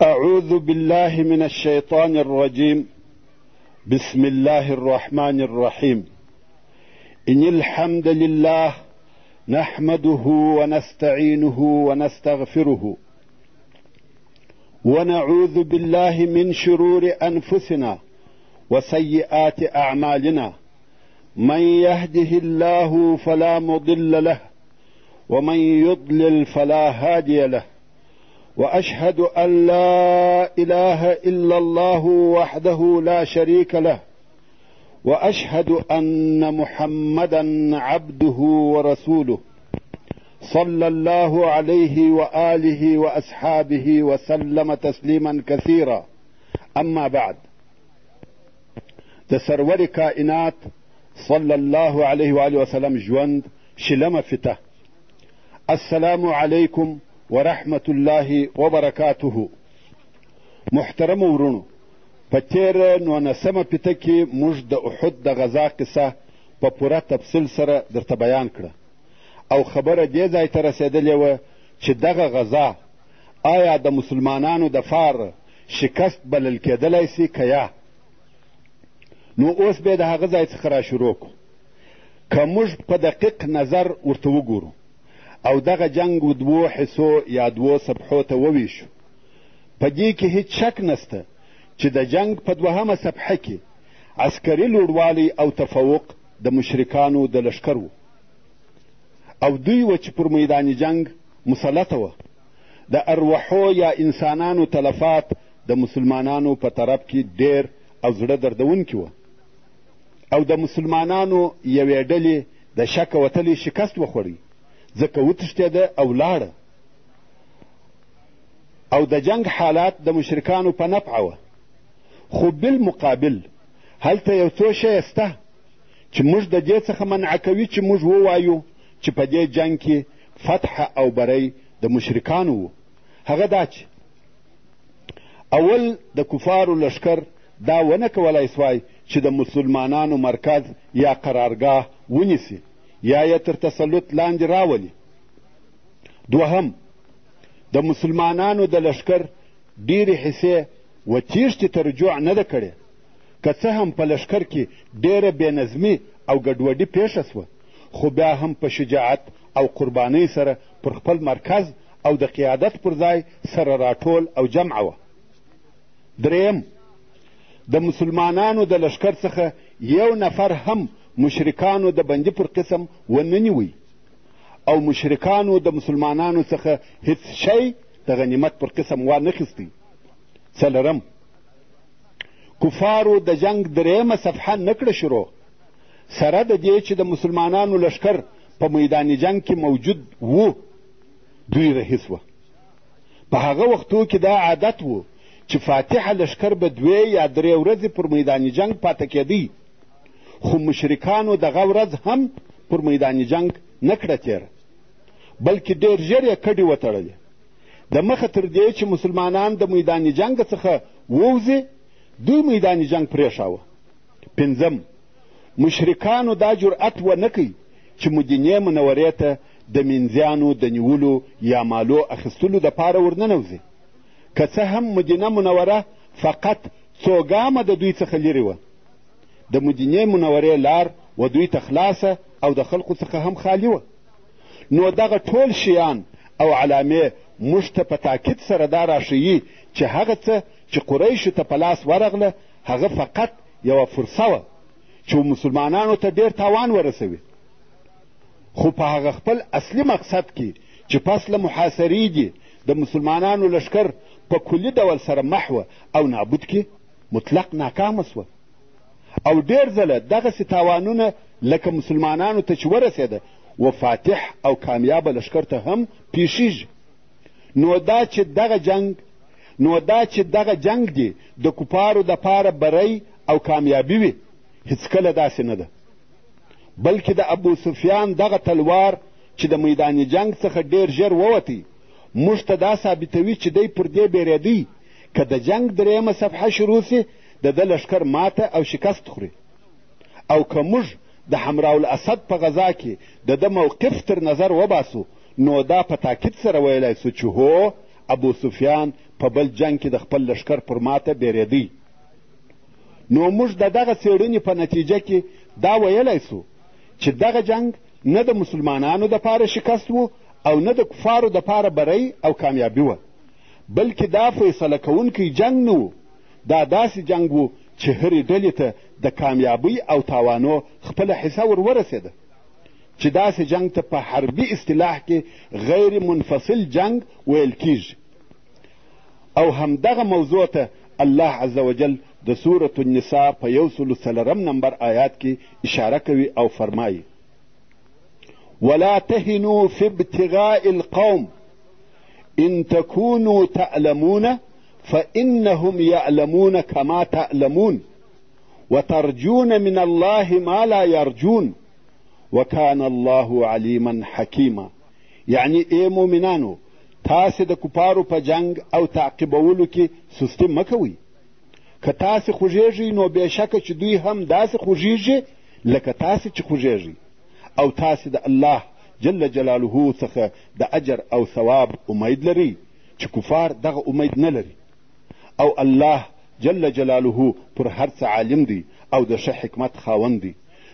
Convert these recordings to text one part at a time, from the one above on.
أعوذ بالله من الشيطان الرجيم. بسم الله الرحمن الرحيم. إن الحمد لله نحمده ونستعينه ونستغفره ونعوذ بالله من شرور أنفسنا وسيئات أعمالنا. من يهده الله فلا مضل له ومن يضلل فلا هادي له. وأشهد أن لا إله إلا الله وحده لا شريك له، وأشهد أن محمدا عبده ورسوله صلى الله عليه وآله وأصحابه وسلم تسليما كثيرا. أما بعد، د سرور کائنات صلی الله علیه وآله وسلم ژوند شلمه فته. السلام علیکم ورحمة الله وبرکاته. محترمو وروڼو، په تېره نولسمه فته کې موږ د احد د غزا قصه په پوره تفصیل سره درته بیان کړه، او خبره دې ځای ته رسېدلې وه چې دغه غزا آیا د مسلمانانو د فار شکست بلل کېدلی سي که یا؟ نو اوس به د هغه ځای څخه را شروع کړو. که موږ په دقیق نظر ورته وګورو او دغه جنګ و دوو حصو یا دوو صفحو ته وویشو، په دې کې هیڅ شک نسته چې د جنګ په دوهمه صفحه کې عسکري لوړوالی او تفوق د مشرکانو د لښکر و، او دوی وه چې پر میدان جنګ مسلطه وه. د ارواحو یا انسانانو تلفات د مسلمانانو په طرف کې ډېر او زړه دردونکي وه، او د مسلمانانو یوې ډلې د شکه وتلی شکست وخوړی، ځکه وتښتېده او لاړه، او د جنګ حالات د مشرکانو په نفعه وه. خو بالمقابل هلته یو څو شیه سته چې موږ د دې څخه منع کوي چې موږ ووایو چې په دې جنګ کې فتح او بری د مشرکانو و. هغه دا چې اول د کفارو لښکر دا ونه کولای سوای چې د مسلمانانو مرکز یا قرارګاه ونیسي یا یې تر تسلط لاندې راولي. دوهم، د مسلمانانو د لښکر ډېرې حصې و تیښتې ته رجوع نه ده کړې، که څه هم په لښکر کې ډېره بېنظمي او ګډوډي پېښه سوه، خو بیا هم په شجاعت او قربانۍ سره پر خپل مرکز او د قیادت پر ځای سره راټول او جمع وه. دریم، د مسلمانانو د لښکر څخه یو نفر هم مشرکانو د بندي پر قسم ونه نیوی، او مشرکانو د مسلمانانو څخه هیڅ شی د غنیمت پر قسم وانخیستی. څلورم، کفارو د جنګ درېیمه صفحه نه کړه شروع، سره د دې چې د مسلمانانو لښکر په میدان جنګ کې موجود وو، دوی رهي سوه. په هغه وختو کې دا عادت و چې فاتحه لښکر به دوې یا درې ورځې پر میدان جنګ پاته کېدی، خو مشرکانو دغه ورځ هم پر میدان جنګ نه کړه تېره، بلکې ډېر ژر یې کډې وتړلې. د مخه تر دې چې مسلمانان د میدان جنګ څخه ووځي، دوی میدان جنګ پرېښاوه. پنځم، مشرکانو دا جرأت ونه کړ چې مدینې منورې ته د مینځیانو د نیولو یا مالو اخیستلو دپاره ورننوځي، که څه هم مدینه منوره فقط څو ګامه د دوی څخه لرې وه. د مدینې منورې لار و دوی ته خلاصه او د خلکو څخه هم خالي وه. نو دغه ټول شیان او علامې موږ ته په تاکید سره دا راښیي چې هغه څه چې قریشو ته په لاس ورغله هغه فقط یوه فرصه وه چې مسلمانانو ته ډېر تاوان ورسوي، خو په هغه خپل اصلي مقصد کې چې پس له محاصرې دي د مسلمانانو لښکر په کلي ډول سره محوه او نابود کې مطلق ناکامه سوه. او ډېر ځله دغسې تاوانونه لکه مسلمانانو ته چې ورسېده و فاتح او کامیابه لښکر ته هم پیښیږي. نو دا چې دغه جنګ دی د کفارو دپاره بری او کامیابي وي، هیڅکله داسې نه ده، بلکې د ابو سفیان دغه تلوار چې د میدان جنګ څخه ډېر ژر ووتی، موږ ته دا ثابتوي چې دی پر دې بېرېدی که د جنګ درېیمه صفحه شروع سي د ده لښکر ماته او شکست خوري، او که موږ د حمراء الاسد په غذا کې د ده موقف تر نظر وباسو، نو دا په تاکید سره ویلی سو چې هو، ابو سفیان په بل جنګ کې د خپل لښکر پر ماته بېرېدی. نو موږ د دغه څېړنې په نتیجه کې دا ویلی سو چې دغه جنګ نه د مسلمانانو دپاره شکست و او نه د کفارو دپاره بری او کامیابي وه، بلکې دا فیصله کوونکی جنګ نه و، دا داسې جنګ و چې هرې ډلې ته د کامیابۍ او تاوانو خپله حصه ور ورسېده، چې داسې جنګ ته په حربي اصطلاح کې غیر منفصل جنګ ویل کیږي. او همدغه موضوع ته الله عز وجل د سورة النساء په 104 نمبر آیات کې اشاره کوي او فرمایي: ولا تهنوا في ابتغاء القوم إن تكونوا تألمون فإنهم يألمون كما تألمون وترجون من الله ما لا يرجون وكان الله عليما حكيما. یعنی ای مؤمنانو، تاسې د کفارو په جنګ او تعقیبولو کې سستي مه کوئ. که تاسې خوږیږئ نو بېشکه چې دوی هم داسې خوږیږي لکه تاسې چې خوږیږئ، او تاسې د الله جل جلاله څخه د اجر او ثواب امید لرئ چې کفار دغه امید نه لري، او الله جل جلاله پر هر څه عالم دی او د ښه حکمت خاوند دی.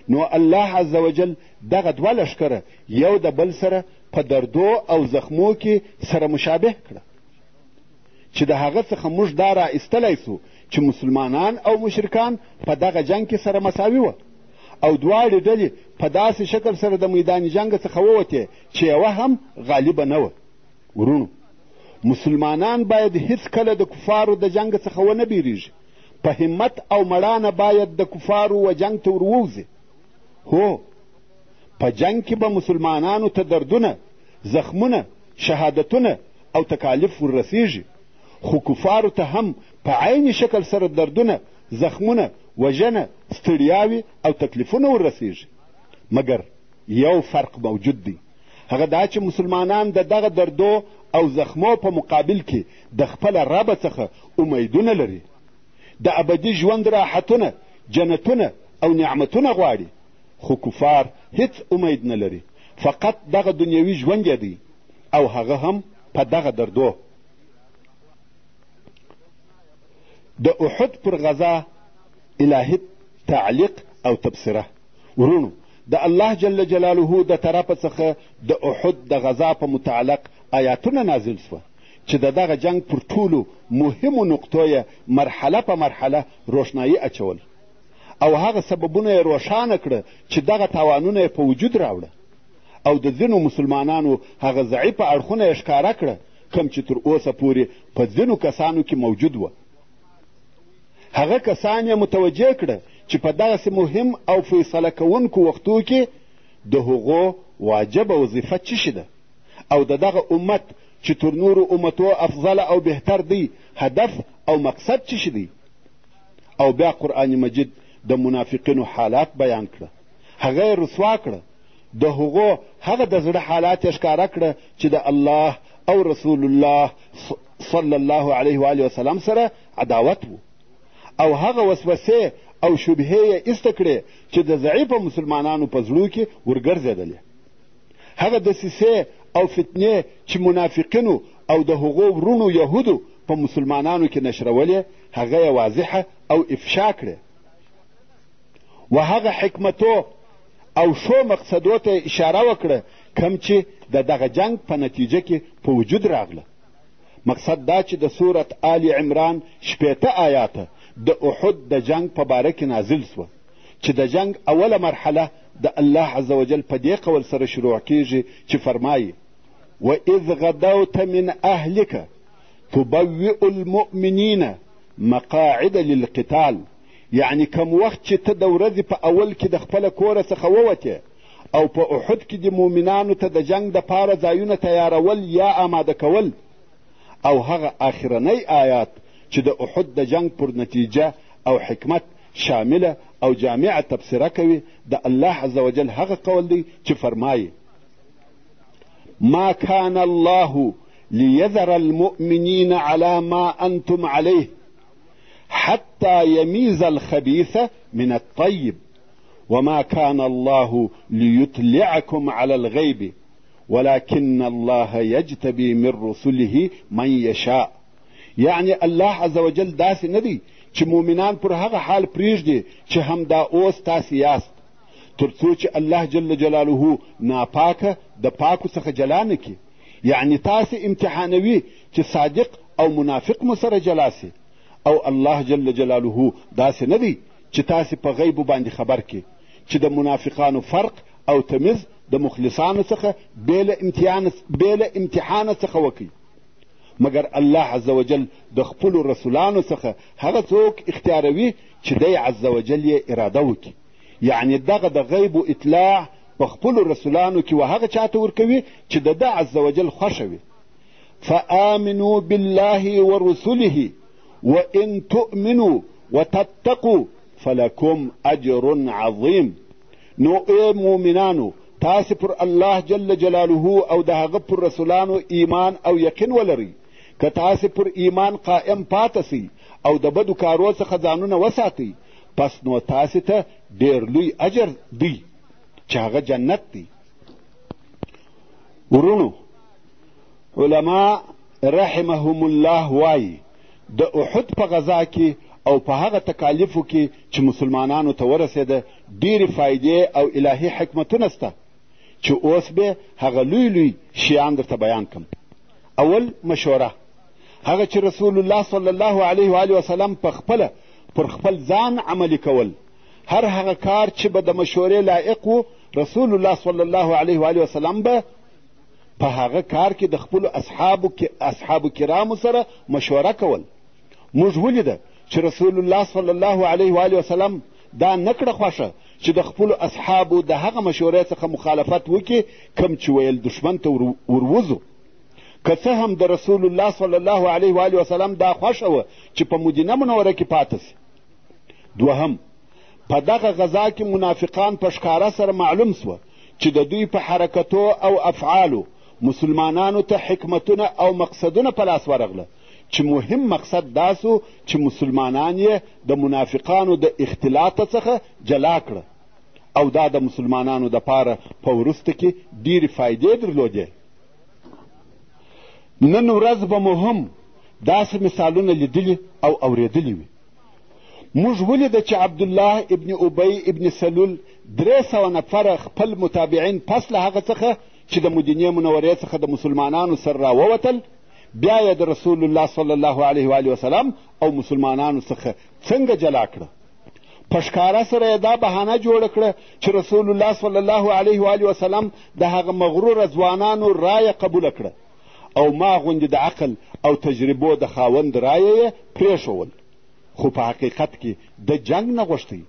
نو الله عز وجل دغه دوه لښکره یو د بل سره په دردو او زخمو کې سره مشابه کړه، چې د هغه څخه موږ دا را ایستلی سو چې مسلمانان او مشرکان په دغه جنګ کې سره مساوي وه، او دواړې ډلې په داسې شکل سره د میدان جنګ څخه ووتې چې یوه هم غالبه نه وه. وروڼو، مسلمانان باید هیڅکله د کفارو د جنګ څخه ونه بیریږي، په همت او مړانه باید د کفارو و جنګ ته ورووځي. هو، په جنګ کې به مسلمانانو ته دردونه، زخمونه، شهادتونه او تکالیف وررسیږي، خو کفارو ته هم په عین شکل سره دردونه، زخمونه، وژنه، ستړیاوې او تکلیفونه وررسیږي. مګر یو فرق موجود دی، هغه دا چې مسلمانان د دغه دردو او زخمو په مقابل کې د خپله ربه څخه امیدونه لري، د ابدي ژوند راحتونه، جنتونه او نعمتونه غواړي، خو کفار هیڅ امید نه لري، فقط دغه دنیوي ژوند یې دی، او هغه هم په دغه دردو. د احد پر غذا الهي تعلیق او تبصره. وروڼو، د الله جل جلاله د طرفه څخه د احد د غذا په متعلق آیاتونه نازل سوه چې د دغه جنګ پر ټولو مهمو نقطو یې مرحله په مرحله روښنایي اچول، او هغه سببونه یې روښانه کړه چې دغه تاوانونه یې په وجود راوړه، او د ځینو مسلمانانو هغه ضعیفه اړخونه یې ښکاره کړه کوم چې تر اوسه پورې په ځینو کسانو کې موجود وه. هغه کسان یې متوجه کړه چې په دغسې مهم او فیصله کوونکو وختو کې د هغو واجبه وظیفه څه شي ده، او د دغه امت چې تر نورو امتو افضله او بهتر دی هدف او مقصد څه شي دی. او بیا قرآن مجید د منافقینو حالات بیان کړه، هغه یې رسوا کړه، د هغو هغه د زړه حالات یې ښکاره کړه چې د الله او رسول الله صلی الله علیه وآله وسلم سره عداوت و، او هغه وسوسې او شبهې یې ایسته کړې چې د ضعیفه مسلمانانو په زړو کې ورګرځېدلې، هغه دسیسې او فتنې چې منافقینو او د هغو وروڼو یهودو په مسلمانانو کې نشرولې هغه یې واضحه او افشا کړې، و هغه حکمتو او ښو مقصدو ته یې اشاره وکړه کوم چې د دغه جنګ په نتیجه کې په وجود راغله. مقصد دا چې د سورت آل عمران 60 آیاته د احد د جنګ په باره کې نازل سوه، چې د جنګ اوله مرحله د الله عز وجل په دې قول سره شروع کیږي چې فرمایي: واذ غدوت من اهلک تبوئ المؤمنین مقاعد للقتال. یعنی کم وخت چې ته د ورځې په اول کې د خپله کوره څخه ووتې او په احد کې د مؤمنانو ته د جنګ دپاره ځایونه تیارول یا آماده کول. او هغه آخرنی آیات چې د احد د جنګ پر نتیجه او حکمت شامله او جامعه تبصره کوي د الله عز وجل هغه قول دی چې فرمایي: ما كان الله ليذر المؤمنين على ما أنتم عليه حتى يميز الخبيث من الطيب وما كان الله ليطلعكم على الغيب ولكن الله يجتبي من رسله من يشاء. یعنې الله عز وجل داسې نه دی چې مؤمنان پر هغه حال پرېږدي چې همدا اوس تاسې یاست، تر څو چې الله جل جلاله ناپاکه د پاکو څخه جلا نه کړي. یعنې تاسې امتحانوي چې صادق او منافق مو سره جلا سي، او الله جل جلاله داسې نه دی چې تاسې په غیبو باندې خبر کړي چې د منافقانو فرق او تمیز د مخلصانو څخه بې له امتحانه څخه وکړي. مګر الله عز وجل د خپلو رسولانو څخه هغه څوک اختیاروي چې دی عز وجل یې اراده وکړي. یعنې دغه د غیبو اطلاع په خپلو رسولانو کې و هغه چاته ورکوي چې د ده عز وجل خوښه وي. فآمنوا بالله ورسله وإن تؤمنوا وتتقوا فلکم اجر عظیم. نو ای مؤمنانو، تاسې پر الله جل جلاله او د هغه پر رسولانو ایمان او یقین ولرئ. که تاسې پر ایمان قائم پاته سئ او د بدو کارو څخه ځانونه وساتئ، پس نو تاسې ته ډېر لوی اجر دی چې هغه جنت دی. وروڼو، علما رحمهم الله وایي د احد په غذا کې او په هغه تکالیفو کې چې مسلمانانو ته ورسېده ډېرې فایدې او الهي حکمتونه سته چې اوس به هغه لوی لوی شیان درته بیان کم. اول مشوره، هغه چې رسول الله صلی الله علیه وآله وسلم په خپله پر خپل ځان عملي کول. هر هغه کار چې به د مشورې لایق و، رسول الله صلی الله علیه وآله وسلم به په هغه کار کې د خپلو اصحابو کرامو سره مشوره کول. موږ ولیده چې رسول الله صلی الله علیه وآله وسلم دا نه کړه خوښه چې د خپلو اصحابو د هغه مشورې څخه مخالفت وکړي کوم چې ویل دښمن ته وروځو. که څه هم د رسول الله صلی الله علیه وآله وسلم دا خوښه وه چې په مدینه منوره کې پاته سي. دوهم، په دغه غذا کې منافقان په ښکاره سره معلوم سوه چې د دوی په حرکتو او افعالو مسلمانانو ته حکمتونه او مقصدونه په لاس ورغله چې مهم مقصد دا سو چې مسلمانان یې د منافقانو د اختلاط څخه جلا کړه، او دا د مسلمانانو دپاره په وروسته کې ډېرې فایدې درلودې. نن ورځ به مو هم داسې مثالونه لیدلي او اورېدلي وي. موږ ولیده چې عبدالله ابن ابی ابن سلول 300 نفره خپل متابعین پس له هغه څخه چې د مدینې منورې څخه د مسلمانانو سره راووتل، بیا یې د رسول الله صلی الله علیه وآله وسلم او مسلمانانو څخه څنګه جلا کړه. په ښکاره سره یې دا بهانه جوړه کړه چې رسول الله صلی الله علیه وآله وسلم د هغه مغروره ځوانانو رایه قبوله کړه او ما غوندې د عقل او تجربو د خاوند رایه یې پرېښول. خو په حقیقت کې د جنګ نه غوښتی،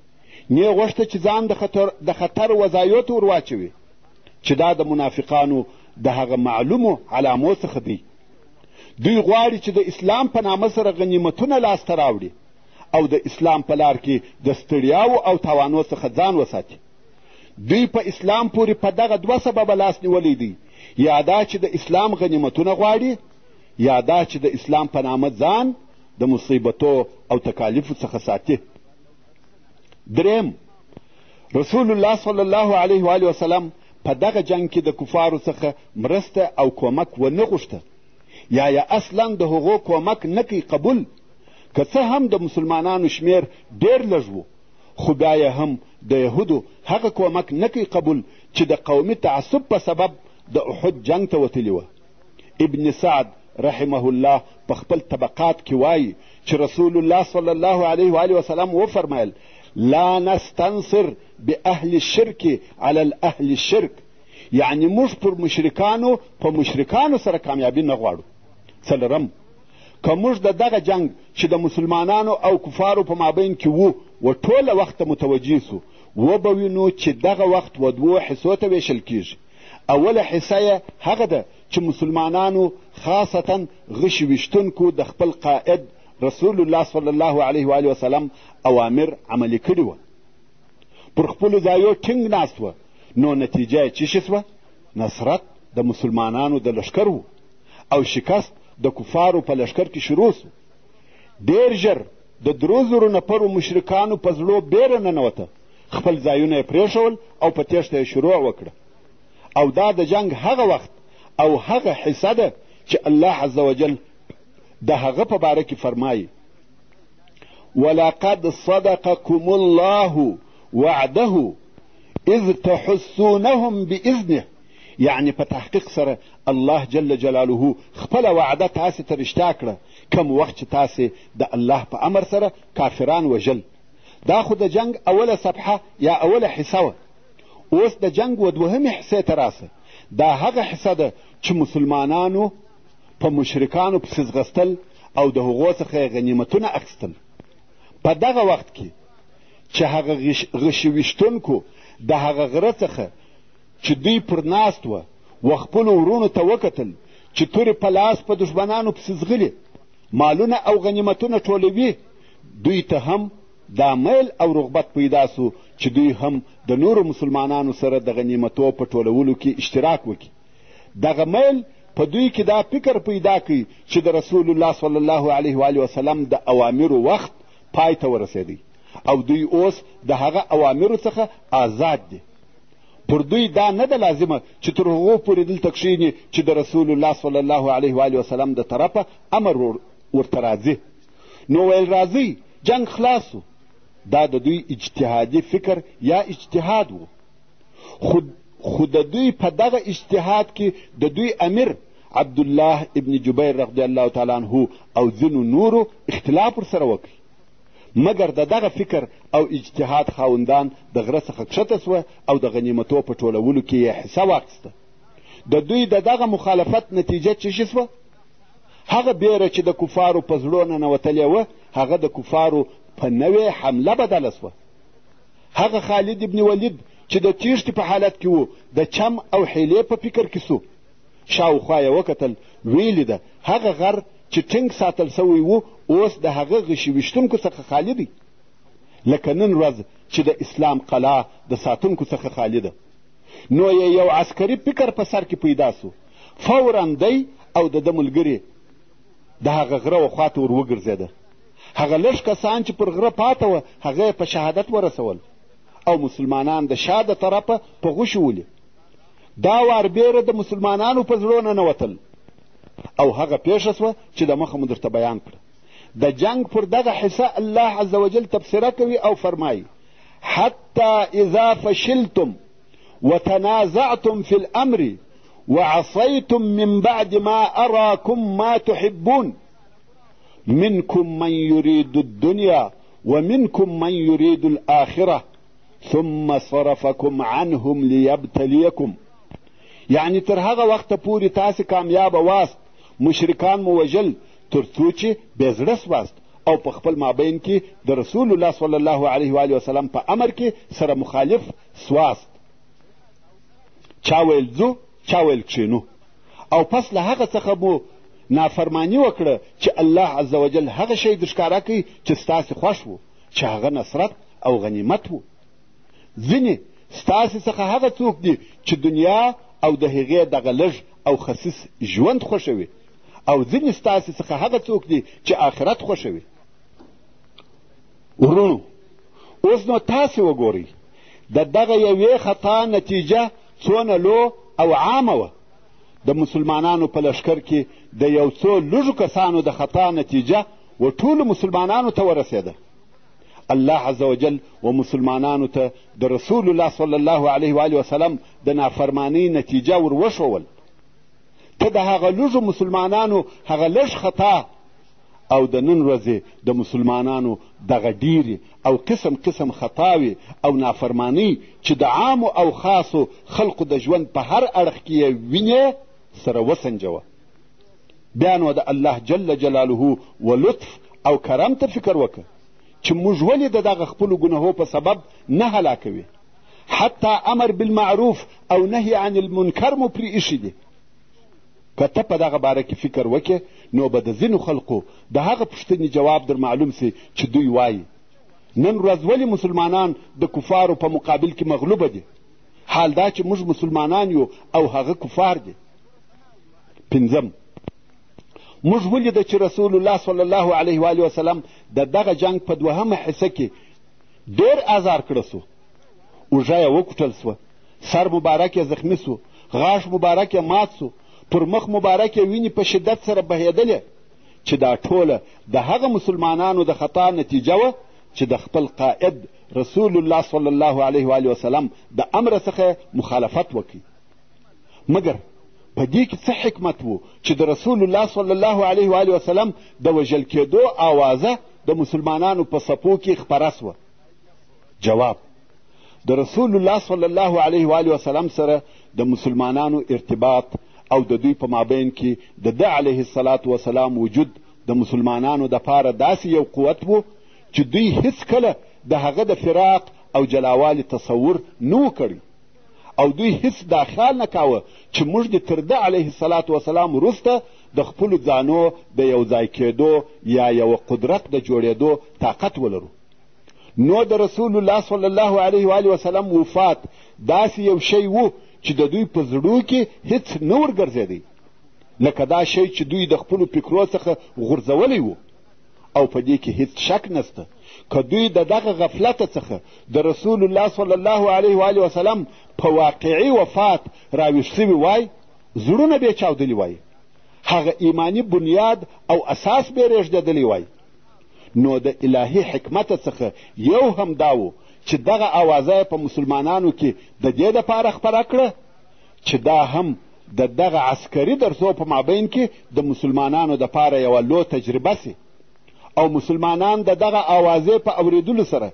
نه غوښته چې ځان د خطر وضایو ته ورواچوي چې دا د منافقانو د هغه معلومو علامو څخه دی. دوی غواړي چې د اسلام په نامه سره غنیمتونه لاسته راوړي او د اسلام په لار کې د ستړیاوو او تاوانو څخه ځان وساتي. دوی په اسلام پورې په دغه دوه سببه لاس نیولی دی، یا دا چې د اسلام غنیمتونه غواړي، یا دا چې د اسلام په نامه ځان د مصیبتو او تکالیفو څخه ساتي. دریم، رسول الله صلی الله علیه وآله وسلم په دغه جنګ کې د کفارو څخه مرسته او کومک ونه غوښته، یا یې اصلا د هغو کومک نه کوي قبول. که څه هم د مسلمانانو شمېر ډېر لږ و، خو بیا یې هم د یهودو هغه کومک نه کوي قبول چې د قومي تعصب په سبب د احد جنګ ته وتلي وه. ابن سعد رحمه الله په خپل طبقات کې وایي چې رسول الله صلی الله علیه وآله وسلم وفرمایل: لا نستنصر بأهل الشرک علی الأهل الشرک، یعنې موږ پر مشرکانو په مشرکانو سره کامیابي نه غواړو. څلورم، که موږ د دغه جنګ چې د مسلمانانو او کفارو په مابین کې وو و ټوله وخت ته متوجه سو، وبه وینو چې دغه وخت و دوو حصو ته ویشل کیږي. اوله حصه یې هغه ده چې مسلمانانو خاصتا غشي ویشتونکو د خپل قائد رسول الله صلی الله علیه وآله وسلم اوامر عملي کړي وه، پر خپلو ځایو ټینګ ناست وه، نو نتیجه یې څه شي سوه؟ نصرت د مسلمانانو د لښکر و او شکست د کفارو په لښکر کې شروع سو. ډېر ژر د 3000 نفرو مشرکانو په زړو بېره ننوته، خپل ځایونه یې پرېښول او په تېښته یې شروع وکړه. او دا د جنګ هغه وخت او هغه حصه ده چې الله عز وجل د هغه په باره کې فرمایي: ولقد صدقكم الله وعده اذ تحسونهم باذنه. یعنې په تحقیق سره الله جل جلاله خپله وعده تاسې ته رښتیا کړه، کوم وخت چې تاسې د الله په امر سره کافران وژل. دا خو د جنګ اوله صفحه یا اوله حصه وه. اوس د جنګ و دوهمې حصې ته راسه. دا هغه حصه ده چې مسلمانانو په مشرکانو پسې ځغستل او د هغو څخه یې غنیمتونه اخیستل. په دغه وخت کې چې هغه غشي ویشتونکو د هغه غره څخه چې دوی پر ناست وه و خپلو وروڼو ته وکتل چې تورې په لاس په دښمنانو پسې ځغلي، مالونه او غنیمتونه ټولوي، دوی ته هم دا میل او رغبت پیدا سو چې دوی هم د نورو مسلمانانو سره د غنیمتو په ټولولو کې اشتراک وکړي. دغه میل په دوی کې دا فکر پیدا کړي چې د رسول الله صلی الله علیه و وسلم د اوامرو وخت پای ته ورسېدی او دوی اوس د هغه اوامرو څخه آزاد دي. پر دوی دا نه ده لازمه چې تر هغو پورې دلته کښېني چې د رسول الله صلی الله علیه و وسلم د طرفه امر ورته راځي. نو ویل راځئ جنګ خلاص سو. دا د دوی اجتهادي فکر یا اجتهاد و. خو د دوی په دغه اجتهاد کې د دوی امیر عبدالله ابن جبیر رضی الله تعالی عنه او ځینو نورو اختلاف ورسره وکړ. مګر د دغه فکر او اجتهاد خاوندان د غره څخه کښته سوه او د غنیمتو په ټولولو کې یې حصه واخیسته. د دوی د دغه مخالفت نتیجه څه شي سوه؟ هغه بیره چې د کفارو په زړو ننوتلې وه هغه د کفارو په نوې حمله بدله سوه. هغه خالد ابن ولید چې د تیښتې په حالت کې و د چم او حیلې په فکر کې سو. شاوخوا یې وکتل، ویې لیده هغه غر چې ټینګ ساتل سوی و اوس د هغه غشي ویشتونکو څخه خالي دی، لکه نن ورځ چې د اسلام قلا د ساتونکو څخه خالي ده. نو یې یو عسکري فکر په سر کې پیدا سو. فورا دی او د ده ملګري د هغه غره و خواته ور وګرځېده. هغه لږ کسان چې پر غره پاته وه هغه یې په شهادت ورسول او مسلمانان د شا د طرفه په غشو ولي. دا وار بیره د مسلمانانو په زړو ننوتل او هغه پېښه سوه چې د مخه مو درته بیان کړه. د جنګ پر دغه حصه الله عز وجل تبصره کوي او فرمایي: حتی اذا فشلتم وتنازعتم في الأمر وعصيتم من بعد ما أراكم ما تحبون منكم من يريد الدنيا ومنكم من يريد الآخرة ثم صرفكم عنهم ليبتليكم. یعنی تر هغه وخته پورې تاسې کامیابه واست، مشرکان مو وژل تر څو چې بې زړه سواست او په خپل مابین کې د رسول الله صلی الله علیه و وسلم په امر کې سره مخالف سواست. چا ویل ځو، چا ویل کښېنو، او پس له هغه څخه مو نافرماني وکړه چې الله عز وجل هغه شی درښکاره کوي چې ستاسې خوښ و، چې هغه نصرت او غنیمت و. ځینې ستاسې څخه هغه څوک دي چې دنیا او د هغې دغه لږ او خسیس ژوند خوښوي، او ځینې ستاسې څخه هغه څوک دي چې آخرت خوښوي. وروڼو، اوس نو تاسې وګورئ د دغه یوې خطا نتیجه څونه لو او عامه وه. د مسلمانانو په لښکر کې د یو څو لږو کسانو د خطا نتیجه و ټولو مسلمانانو ته ورسېده. الله عز وجل و مسلمانانو ته د رسول الله صلی الله علیه و وسلم د نافرمانۍ نتیجه ور وښول. ته د هغه لږو مسلمانانو هغه لږ خطا او د نن ورځې د مسلمانانو دغه ډېرې او قسم قسم خطاوې او نافرمانۍ چې د عامو او خاصو خلقو د ژوند په هر اړخ کې یې وینې سره وسنجوه. بیا نو د الله جل جلاله و لطف او کرم ته فکر وکړه چې موږ ولې د دغه خپلو ګناهو په سبب نه هلاکوي. حتی امر بالمعروف او نهی عن المنکر مو پرې ایښي دي. که ته په دغه باره کې فکر وکړې نو به د ځینو خلقو د هغه پوښتنې جواب در معلوم سي چې دوی وایي نن ورځ ولې مسلمانان د کفارو په مقابل کې مغلوبه دي، حال دا چې موږ مسلمانان یو او هغه کفار دي. پنځم، موږ ولیده چې رسول الله صلی الله علیه و وسلم د دغه جنګ په دوهمه حصه کې ډېر ازار کړه سو. اوږه یې وکوټل سوه، سر مبارک یې زخمي سو، غاښ مبارک یې مات سو، پر مخ مبارک یې وینې په شدت سره بهېدلې. چې دا ټوله د هغه مسلمانانو د خطا نتیجه وه چې د خپل قائد رسول الله صلی الله علیه وآله وسلم د امر څخه مخالفت وکړي. مګر په دې کې څه حکمت و چې د رسول الله صلی الله علیه وآله وسلم د وژل کېدو آوازه د مسلمانانو په صفو کې خپره سوه؟ جواب: د رسول الله صلی الله علیه وآله وسلم سره د مسلمانانو ارتباط او د دوی په مابین کې د ده علیه الصلاة وسلام وجود د مسلمانانو دپاره داسې یو قوت و چې دوی هیڅکله د هغه د فراق او جلاوالي تصور نه و کړی، او دوی هیڅ دا خیال نه کاوه چې موږ دې تر ده علیه الصلاة وسلام وروسته د خپلو ځانو د یو ځای کېدو یا یوه قدرت د جوړېدو طاقت ولرو. نو د رسول الله صلی الله علیه وآله وسلم وفات داسې یو شی و چې د دوی په زړو کې هیڅ نه ورګرځېدی، لکه دا شی چې دوی د خپلو فکرو څخه غورځولی و. او په دې کې هیڅ شک نسته که دوی د دغه غفلته څخه د رسول الله صلی الله علیه وآله وسلم په واقعي وفات راویښ سوي وای، زړونه به یې چاودلي وای، هغه ایماني بنیاد او اساس به یې رېږدېدلی وای. نو د الهي حکمته څخه یو هم دا و چې دغه اوازه یې په مسلمانانو کې د دې دپاره خپره کړه چې دا هم د دغه عسکري درسو په مابین کې د مسلمانانو دپاره یوه لو تجربه سي، او مسلمانان د دغه اوازې په اورېدلو سره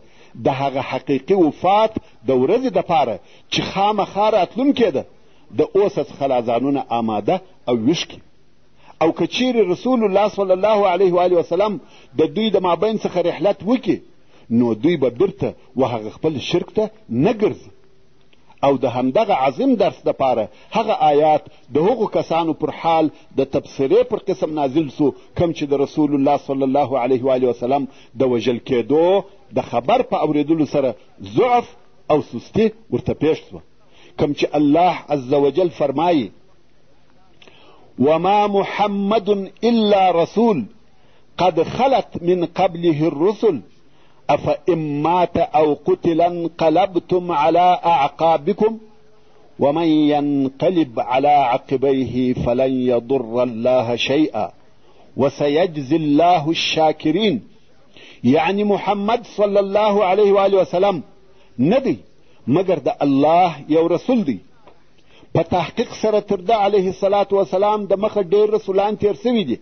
د هغه حقیقي وفات د ورځې دپاره چې خامخا راتلونکې ده د اوسه څخه لا ځانونه آماده او ویښ کړي. او که چیرې رسول الله صلی الله علیه وآله وسلم د دوی د مابین څخه رحلت وکړي، نو دوی به بیرته و هغه خپل شرک ته نه ګرځي. او د همدغه عظیم درس دپاره هغه آیات د هغو کسانو پر حال د تبصرې پر قسم نازل سو کوم چې د رسول الله صلی الله علیه وآله وسلم د وژل کېدو د خبر په اورېدلو سره ضعف او سستي ورته پېښ سوه، کوم چې الله عز وجل فرمایي: وما محمد الا رسول قد خلت من قبله الرسل افإن مات او قتل انقلبتم على اعقابكم ومن ينقلب على عقبيه فلن يضر الله شيئا وسيجزي الله الشاكرين. يعني محمد صلی الله علیه وآله وسلم نه دی مګر د الله یو رسول دی. په تحقیق سره تر ده علیه الصلاة وسلام د مخه ډېر رسولان تېر سوي دي.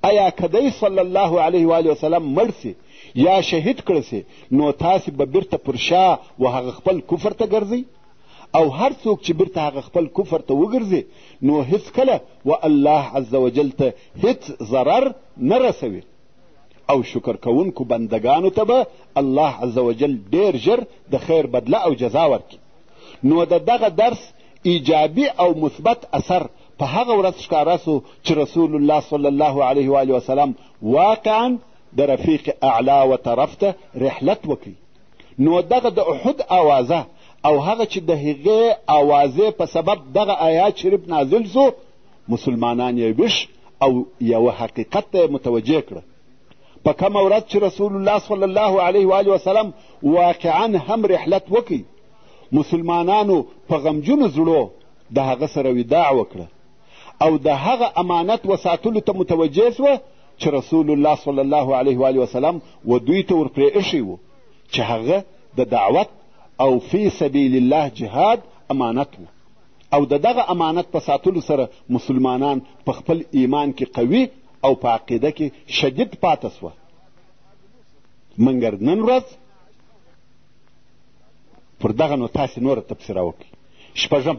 ایا که دی صلی الله علیه وآله وسلم مړ سي یا شهید کړه سي، نو تاسې به بیرته پر شا و هغه خپل کفر ته ګرځئ؟ او هر څوک چې بیرته هغه خپل کفر ته وګرځي، نو هیڅکله و الله عز وجل ته هیڅ ضرر نه رسوي، او شکر کوونکو بندګانو ته به الله عز وجل ډېر ژر د خیر بدله او جزا ورکړي. نو د دغه درس ایجابي او مثبت اثر په هغه ورځ ښکاره سو چې رسول الله صلی الله علیه وآله وسلم واقعا د رفیق اعلی و طرف ته رحلت وکړي. نو دغه د احد آوازه او هغه چې د هغې آوازې په سبب دغه آیات شریف نازل سو، مسلمانان یې ویښ او یوه حقیقت ته یې متوجه کړه. په کومه ورځ چې رسول الله صلی الله علیه وآله وسلم واقعا هم رحلت وکړي، مسلمانانو په غمجنو زړو د هغه سره وداع وکړه او د هغه امانت وساتلو ته متوجه سوه چې رسول الله صلی الله علیه وآله وسلم و دوی ته ورپرې ایښی و، چې هغه د دعوت او فی سبیل الله جهاد امانت و. او د دغه امانت په ساتلو سره مسلمانان په خپل ایمان کې قوي او په عقیده کې شدید پاته سوه. منګر نن ورځ پر دغه نو تاسې نوره تبصره وکړئ. شپږم،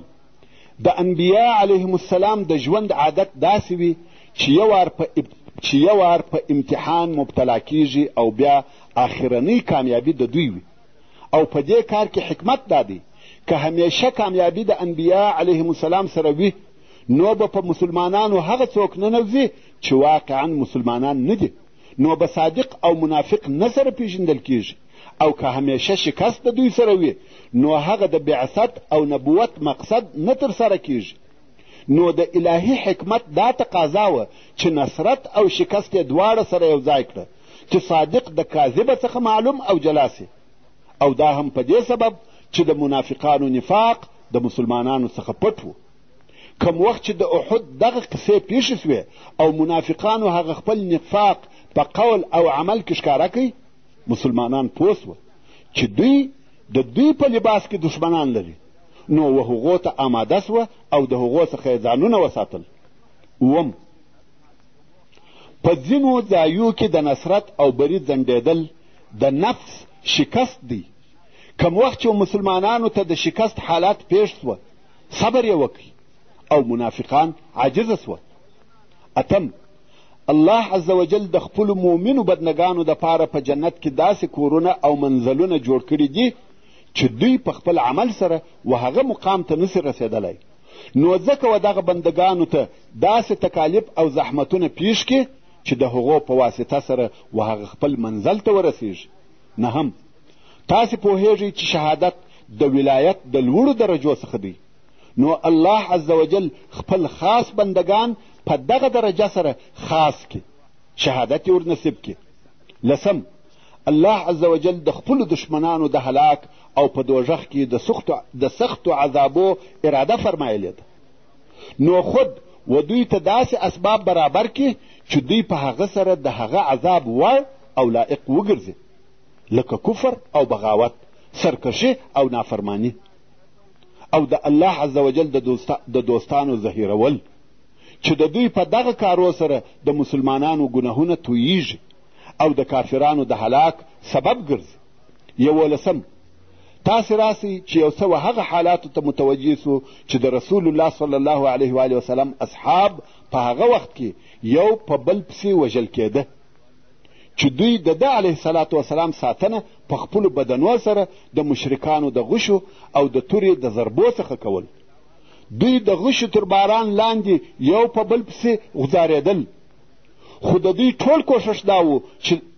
د انبیا علیهم السلام د ژوند عادت داسې وي چې یو وار په امتحان مبتلا کیږي او بیا آخرنۍ کامیابي د دوی وي. او په دې کار کې حکمت دا دی که همیشه کامیابي د انبیا علیهم السلام سره وي، نو به په مسلمانانو هغه څوک ننوځي چې واقعا مسلمانان نه دي، نو به صادق او منافق نه سره پیژندل کیږي. او که همیشه شکست د دوی سره وي، نو هغه د بعثت او نبوت مقصد نه ترسره کیږي. نو د الهي حکمت دا تقاضا وه چې نصرت او شکست یې دواړه سره یو ځای کړه چې صادق د کاذبه څخه معلوم او جلا سي، او دا هم په دې سبب چې د منافقانو نفاق د مسلمانانو څخه پټ و. کوم وخت چې د احد دغه قصې پیښې سوې او منافقانو هغه خپل نفاق په قول او عمل کې ښکاره کړ، مسلمانان پوه سوه چې دوی د دوی په لباس کې دښمنان لري، نو و هغو ته آماده سوه او د هغو څخه یې ځانونه وساتل. اووم، په ځینو ځایو کې د نصرت او بري ځنډېدل د نفس شکست دی. کوم وخت چې مسلمانانو ته د شکست حالات پېښ سوه، صبر یې وکړ او منافقان عاجزه سوه. اتم، الله عز وجل د خپلو مؤمنو بندګانو دپاره په جنت کې داسې کورونه او منزلونه جوړ کړي دي چې دوی په خپل عمل سره و هغه مقام ته نسي رسېدلی، نو ځکه و دغه بندګانو ته داسې تکالیف او زحمتونه پیښ کړي چې د هغو په واسطه سره و هغه خپل منزل ته ورسیږي. نهم، تاسې پوهیږئ چې شهادت د ولایت د لوړو درجو څخه دی، نو الله عز وجل خپل خاص بندګان په دغه درجه سره خاص کړي، شهادت یې ورنصیب کړي. لسم، الله عز وجل د خپلو دښمنانو د هلاک او په دوږخ کې د سختو عذابو اراده فرمایلې ده، نو خود و دوی ته داسې اسباب برابر کړي چې دوی په هغه سره د هغه عذاب وړ او لایق وګرځي، لکه کفر او بغاوت، سرکشي او نافرمانی، او د الله عز وجل د دوستانو زهیرول چې د دوی په دغه کارو سره د مسلمانانو ګناهونه توییږي او د کافرانو د هلاک سبب ګرځي. یولسم، تاسې راسئ چې یو څه و هغه حالاتو ته متوجه سو چې د رسول الله صلی الله علیه وآله وسلم اصحاب په هغه وخت کې یو په بل پسې وژل کېده، چې دوی د ده علیه الصلاة وسلام ساتنه په خپلو بدنو سره د مشرکانو د غشو او د تورې د ضربو څخه کول. دوی د غشو تر باران لاندې یو په بل پسې غوځارېدل، خو د دوی ټول کوښښ دا و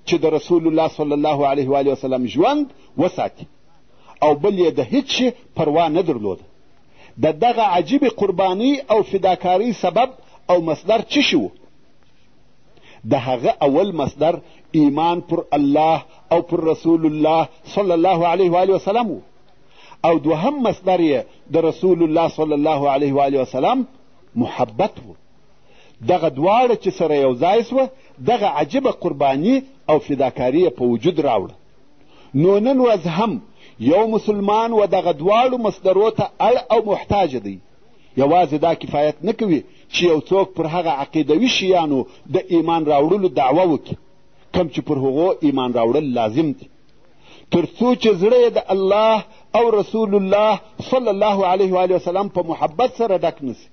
چې د رسول الله صلی الله علیه وآله وسلم ژوند وساتي او بل یې د هیڅ شي پروا نه درلوده. د دغه عجیبې قربانۍ او فداکارۍ سبب او مصدر څه شي و؟ د هغه اول مصدر ایمان پر الله او پر رسول الله صلی الله علیه وآله وسلم و، او دوهم مصدر یې د رسول الله صلی الله علیه وآله وسلم محبت و. دغه دواړه چې سره یو ځای سوه، دغه عجیبه قرباني او فداکاري یې په وجود راوړه. نو نن ورځ هم یو مسلمان و دغه دواړو مصدرو ته اړ او محتاج دی. یوازې دا کفایت نه کوي چې یو څوک پر هغه عقیدوي شیانو د ایمان راوړلو دعوه وکړي کوم چې پر هغو ایمان راوړل لازم دي، تر څو چې زړه یې د الله او رسول الله صلی الله علیه وآله وسلم په محبت سره ډک نه سي.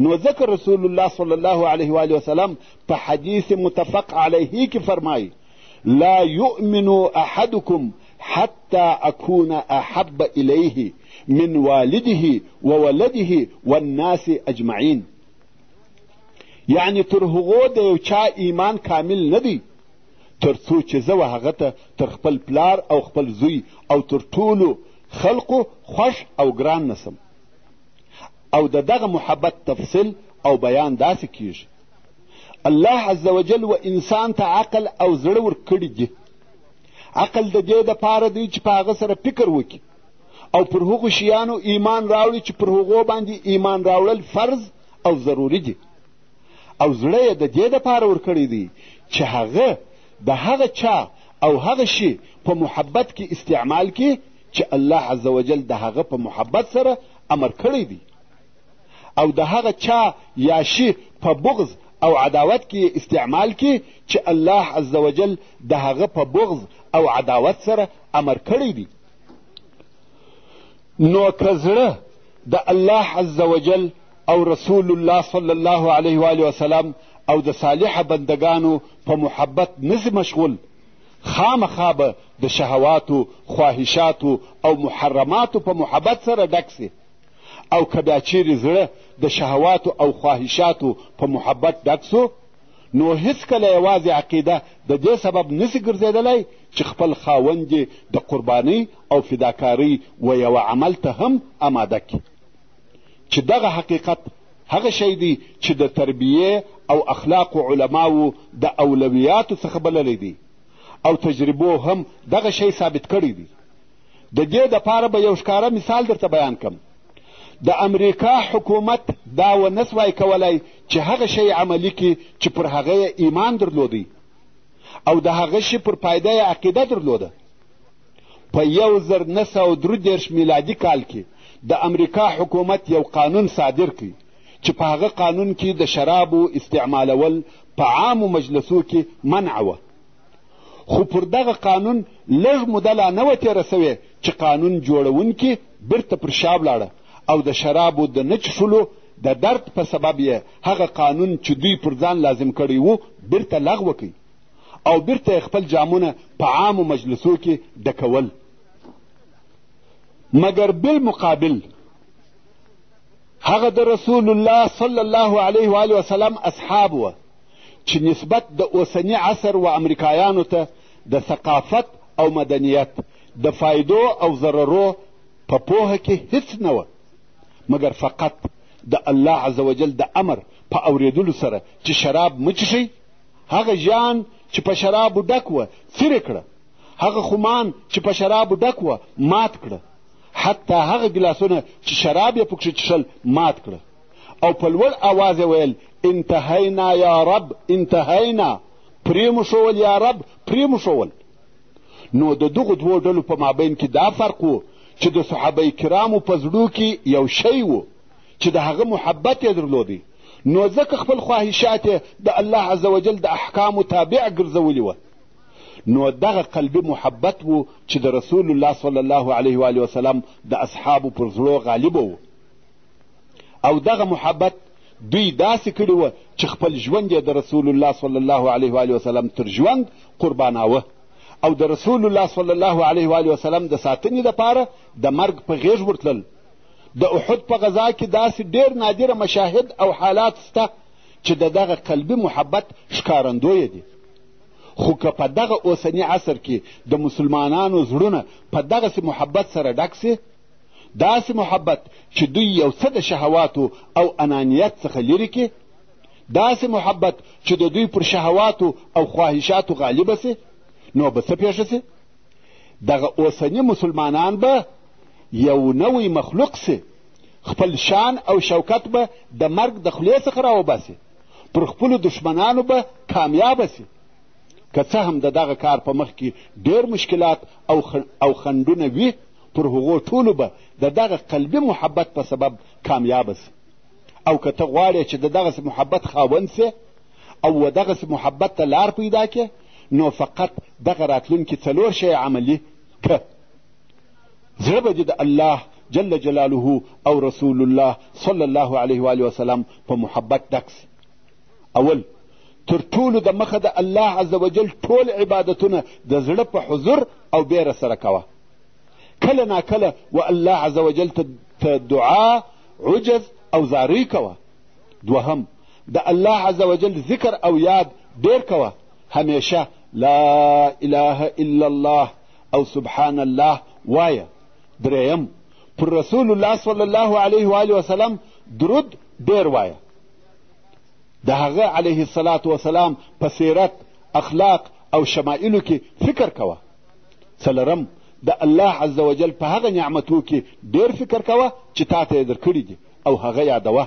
نو ځکه رسول الله صلی الله علیه وآله وسلم په حدیث متفق علیه کې فرمایي: لا یؤمن احدکم حتی اکون احب الیه من والده وولده والناس اجمعین. یعنی تر هغو د یو چا ایمان کامل نه دی تر څو چې زه و هغه ته تر خپل پلار او خپل زوی او تر ټولو خلقو خوښ او ګران نه سم. او د دغه محبت تفصیل او بیان داسې کیږي: الله عز وجل و انسان ته عقل او زړه ورکړي دي. عقل د دې دپاره دی چې په هغه سره فکر وکړي او پر هغو شیانو ایمان راوړي چې پر هغو باندې ایمان راوړل فرض او ضروري دي، او زړه یې د دې دپاره ورکړی دی چې هغه د هغه چا او هغه شي په محبت کې استعمال کړي چې الله عز وجل د هغه په محبت سره امر کړی دی، او د هغه چا یا شي په بغض او عداوت کې یې استعمال کړي چې الله عز وجل د هغه په بغض او عداوت سره امر کړی دی. نو که زړه د الله عز وجل او رسول الله صلی الله علیه وآله وسلم او د صالح بندګانو په محبت نه مشغول، خامخا به د شهواتو، خواهشاتو او محرماتو په محبت سره ډک سي، او که بیا چیرې زړه د شهواتو او خواهشاتو په محبت ډک سو، نو هیڅکله یوازې عقیده د دې سبب نسي ګرځېدلی چې خپل خاوند دې د قربانۍ او فداکارۍ و یوه عمل ته هم اماده کړي، چې دغه حقیقت هغه شی دی چې د تربیې او اخلاقو علماو د اولویاتو څخه بللی دی، او تجربو هم دغه شی ثابت کړی دی. د دې دپاره به یو ښکاره مثال درته بیان کړم. د امریکا حکومت دا ونه سوای کولای چې هغه شی عملي کړي چې پر هغه یې ایمان درلودی او د هغه شي پر پایده یې عقیده درلوده. په 1933 میلادي کال کې د امریکا حکومت یو قانون صادر کړ چې په هغه قانون کې د شرابو استعمالول په عامو مجلسو کې منع وه. خو پر دغه قانون لږ موده لا نه وه تېره سوې چې قانون جوړوونکي بیرته پر شا ولاړه او د شرابو د نه چښلو د درد په سبب یې هغه قانون چې دوی پر ځان لازم کړی و بیرته لغوه کړ او بیرته یې خپل جامونه په عامو مجلسو کې ډکول. مګر بالمقابل هغه د رسول الله صلی الله علیه وآله وسلم اصحاب وه چې نسبت د اوسني عصر و امریکایانو ته د ثقافت او مدنیت د فایدو او ضررو په پوهه کې هیڅ نه وه، مګر فقط د الله عز وجل د امر په اورېدلو سره چې شراب مه څښئ، هغه ژان چې په شرابو ډک وه څیرې کړه، هغه خمان چې په شرابو ډک وه مات کړه، حتی هغه ګلاسونه چې شراب یې پکښې څښل مات کړه او په لوړ آواز یې ویل: انتهینا یا رب، انتهینا، پرې مو ښوول یا رب، پرې مو ښوول. نو د دغو دوو ډلو په مابین کې دا فرق و چې د صحابه کرامو په زړو کې یو شی و چې د هغه محبت یې درلودی، نو ځکه خپل خواهشات یې د الله عز وجل د احکامو تابع ګرځولي وه. نو دغه قلبي محبت و چې د رسول الله صلی الله علیه وآله وسلم د اصحابو پر زړو غالبه و، او دغه محبت دوی داسې کړي وه چې خپل ژوند یې د رسول الله صلی الله علیه وآله وسلم تر ژوند قرباناوه او د رسول الله صلی الله علیه وآله وسلم د ساتنې دپاره د مرګ په غېږ ورتلل. د احد په غذا کې داسې ډېر نادره مشاهد او حالات سته چې د دغه قلبي محبت ښکارندویه دي. خو که په دغه اوسني عصر کې د مسلمانانو زړونه په دغسې محبت سره ډک سي، داسې محبت چې دوی یو څه د شهواتو او انانیت څخه لرې کړي، داسې محبت چې د دوی پر شهواتو او خواهشاتو غالبه سي، نو به څه پېښه سي؟ دغه اوسني مسلمانان به یو نوی مخلوق سي، خپل شان او شوکت به د مرګ د خولې څخه راوباسي، پر خپلو دښمنانو به کامیابه سي. که څه هم د دغه کار په مخ کې ډېر مشکلات او خنډونه وي، پر هغو ټولو به د دغه قلبي محبت په سبب کامیابه سي. او که ته غواړې چې د دغسې محبت خاوند سې او و دغسې محبت ته لار پیدا کړې، نو فقط دغه راتلونکي څلور شیه عملي که. زړه به دې د الله جل جلاله او رسول الله صلی الله علیه وآله وسلم په محبت ډک سي. اول، تر ټولو د مخه د الله عز وجل ټول عبادتونه د زړه په حضور او بیره سره کوه. کله ناکله و الله عز وجل ته دعا، عجز او زارۍ کوه. دوهم، د الله عز وجل ذکر او یاد ډېر کوه، همیشه لا اله الا الله او سبحان الله وایه. درېیم، پر رسول الله صلی الله علیه وآله وسلم درود ډېر وایه. د هغه علیه الصلاة وسلام په سیرت، اخلاق او شمایلو کې فکر کوه. څلورم، د الله عز وجل په هغه نعمتو کې ډېر فکر کوه چې تا ته یې درکړي دي او هغه یادوه.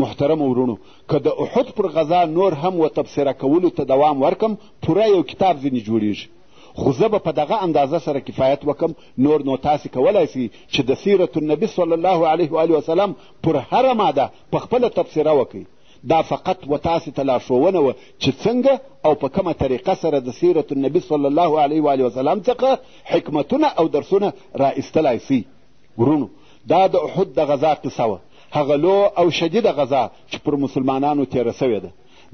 محترمو وروڼو، که د احد پر غذا نور هم و تبصره کولو ته دوام ورکم، پوره یو کتاب ځینې جوړیږي، خو زه به په دغه اندازه سره کفایت وکم. نور نو تاسې کولای سئ چې د سیرت النبي صلی الله علیه وآله وسلم پر هره ماده په خپله تبصره وکړئ. دا فقط و تاسې ته لارښوونه وه چې څنګه او په کومه طریقه سره د سیرت النبي صلی الله علیه وآله وسلم څخه حکمتونه او درسونه را ایستلای سئ. وروڼو، دا د احد د غذا قصه وه، هغه لو او شدیده غذا چې پر مسلمانانو تېره سوې ده.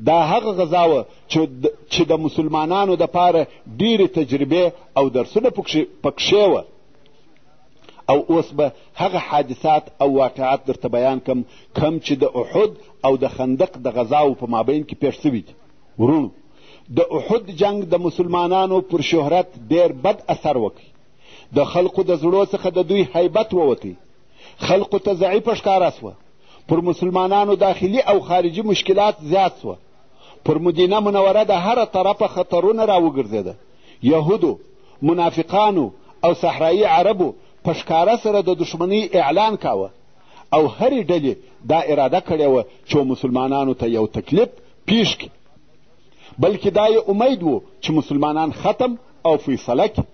دا هغه غذا وه چې د مسلمانانو دپاره ډېرې تجربې او درسونه پکښې وه. او اوس به هغه حادثات او واقعات درته بیان کم کوم چې د احد او د خندق د غذاو په مابین کې پېښ سوي دي. وروڼو، د احد جنګ د مسلمانانو پر شهرت ډېر بد اثر وکړ. د خلقو د زړو څخه د دوی هیبت ووتی، خلقو ته ضعیفه ښکاره سوه. پر مسلمانانو داخلي او خارجي مشکلات زیات سوه. پر مدینه منوره د هره طرفه خطرونه راوګرځېده. یهودو، منافقانو او صحرایي عربو په ښکاره سره د دښمنۍ اعلان کاوه. او هرې ډلې دا اراده کړې وه چې مسلمانانو ته یو تکلیف پیښ کړي، بلکې دا یې امید و چې مسلمانان ختم او فیصله کړي.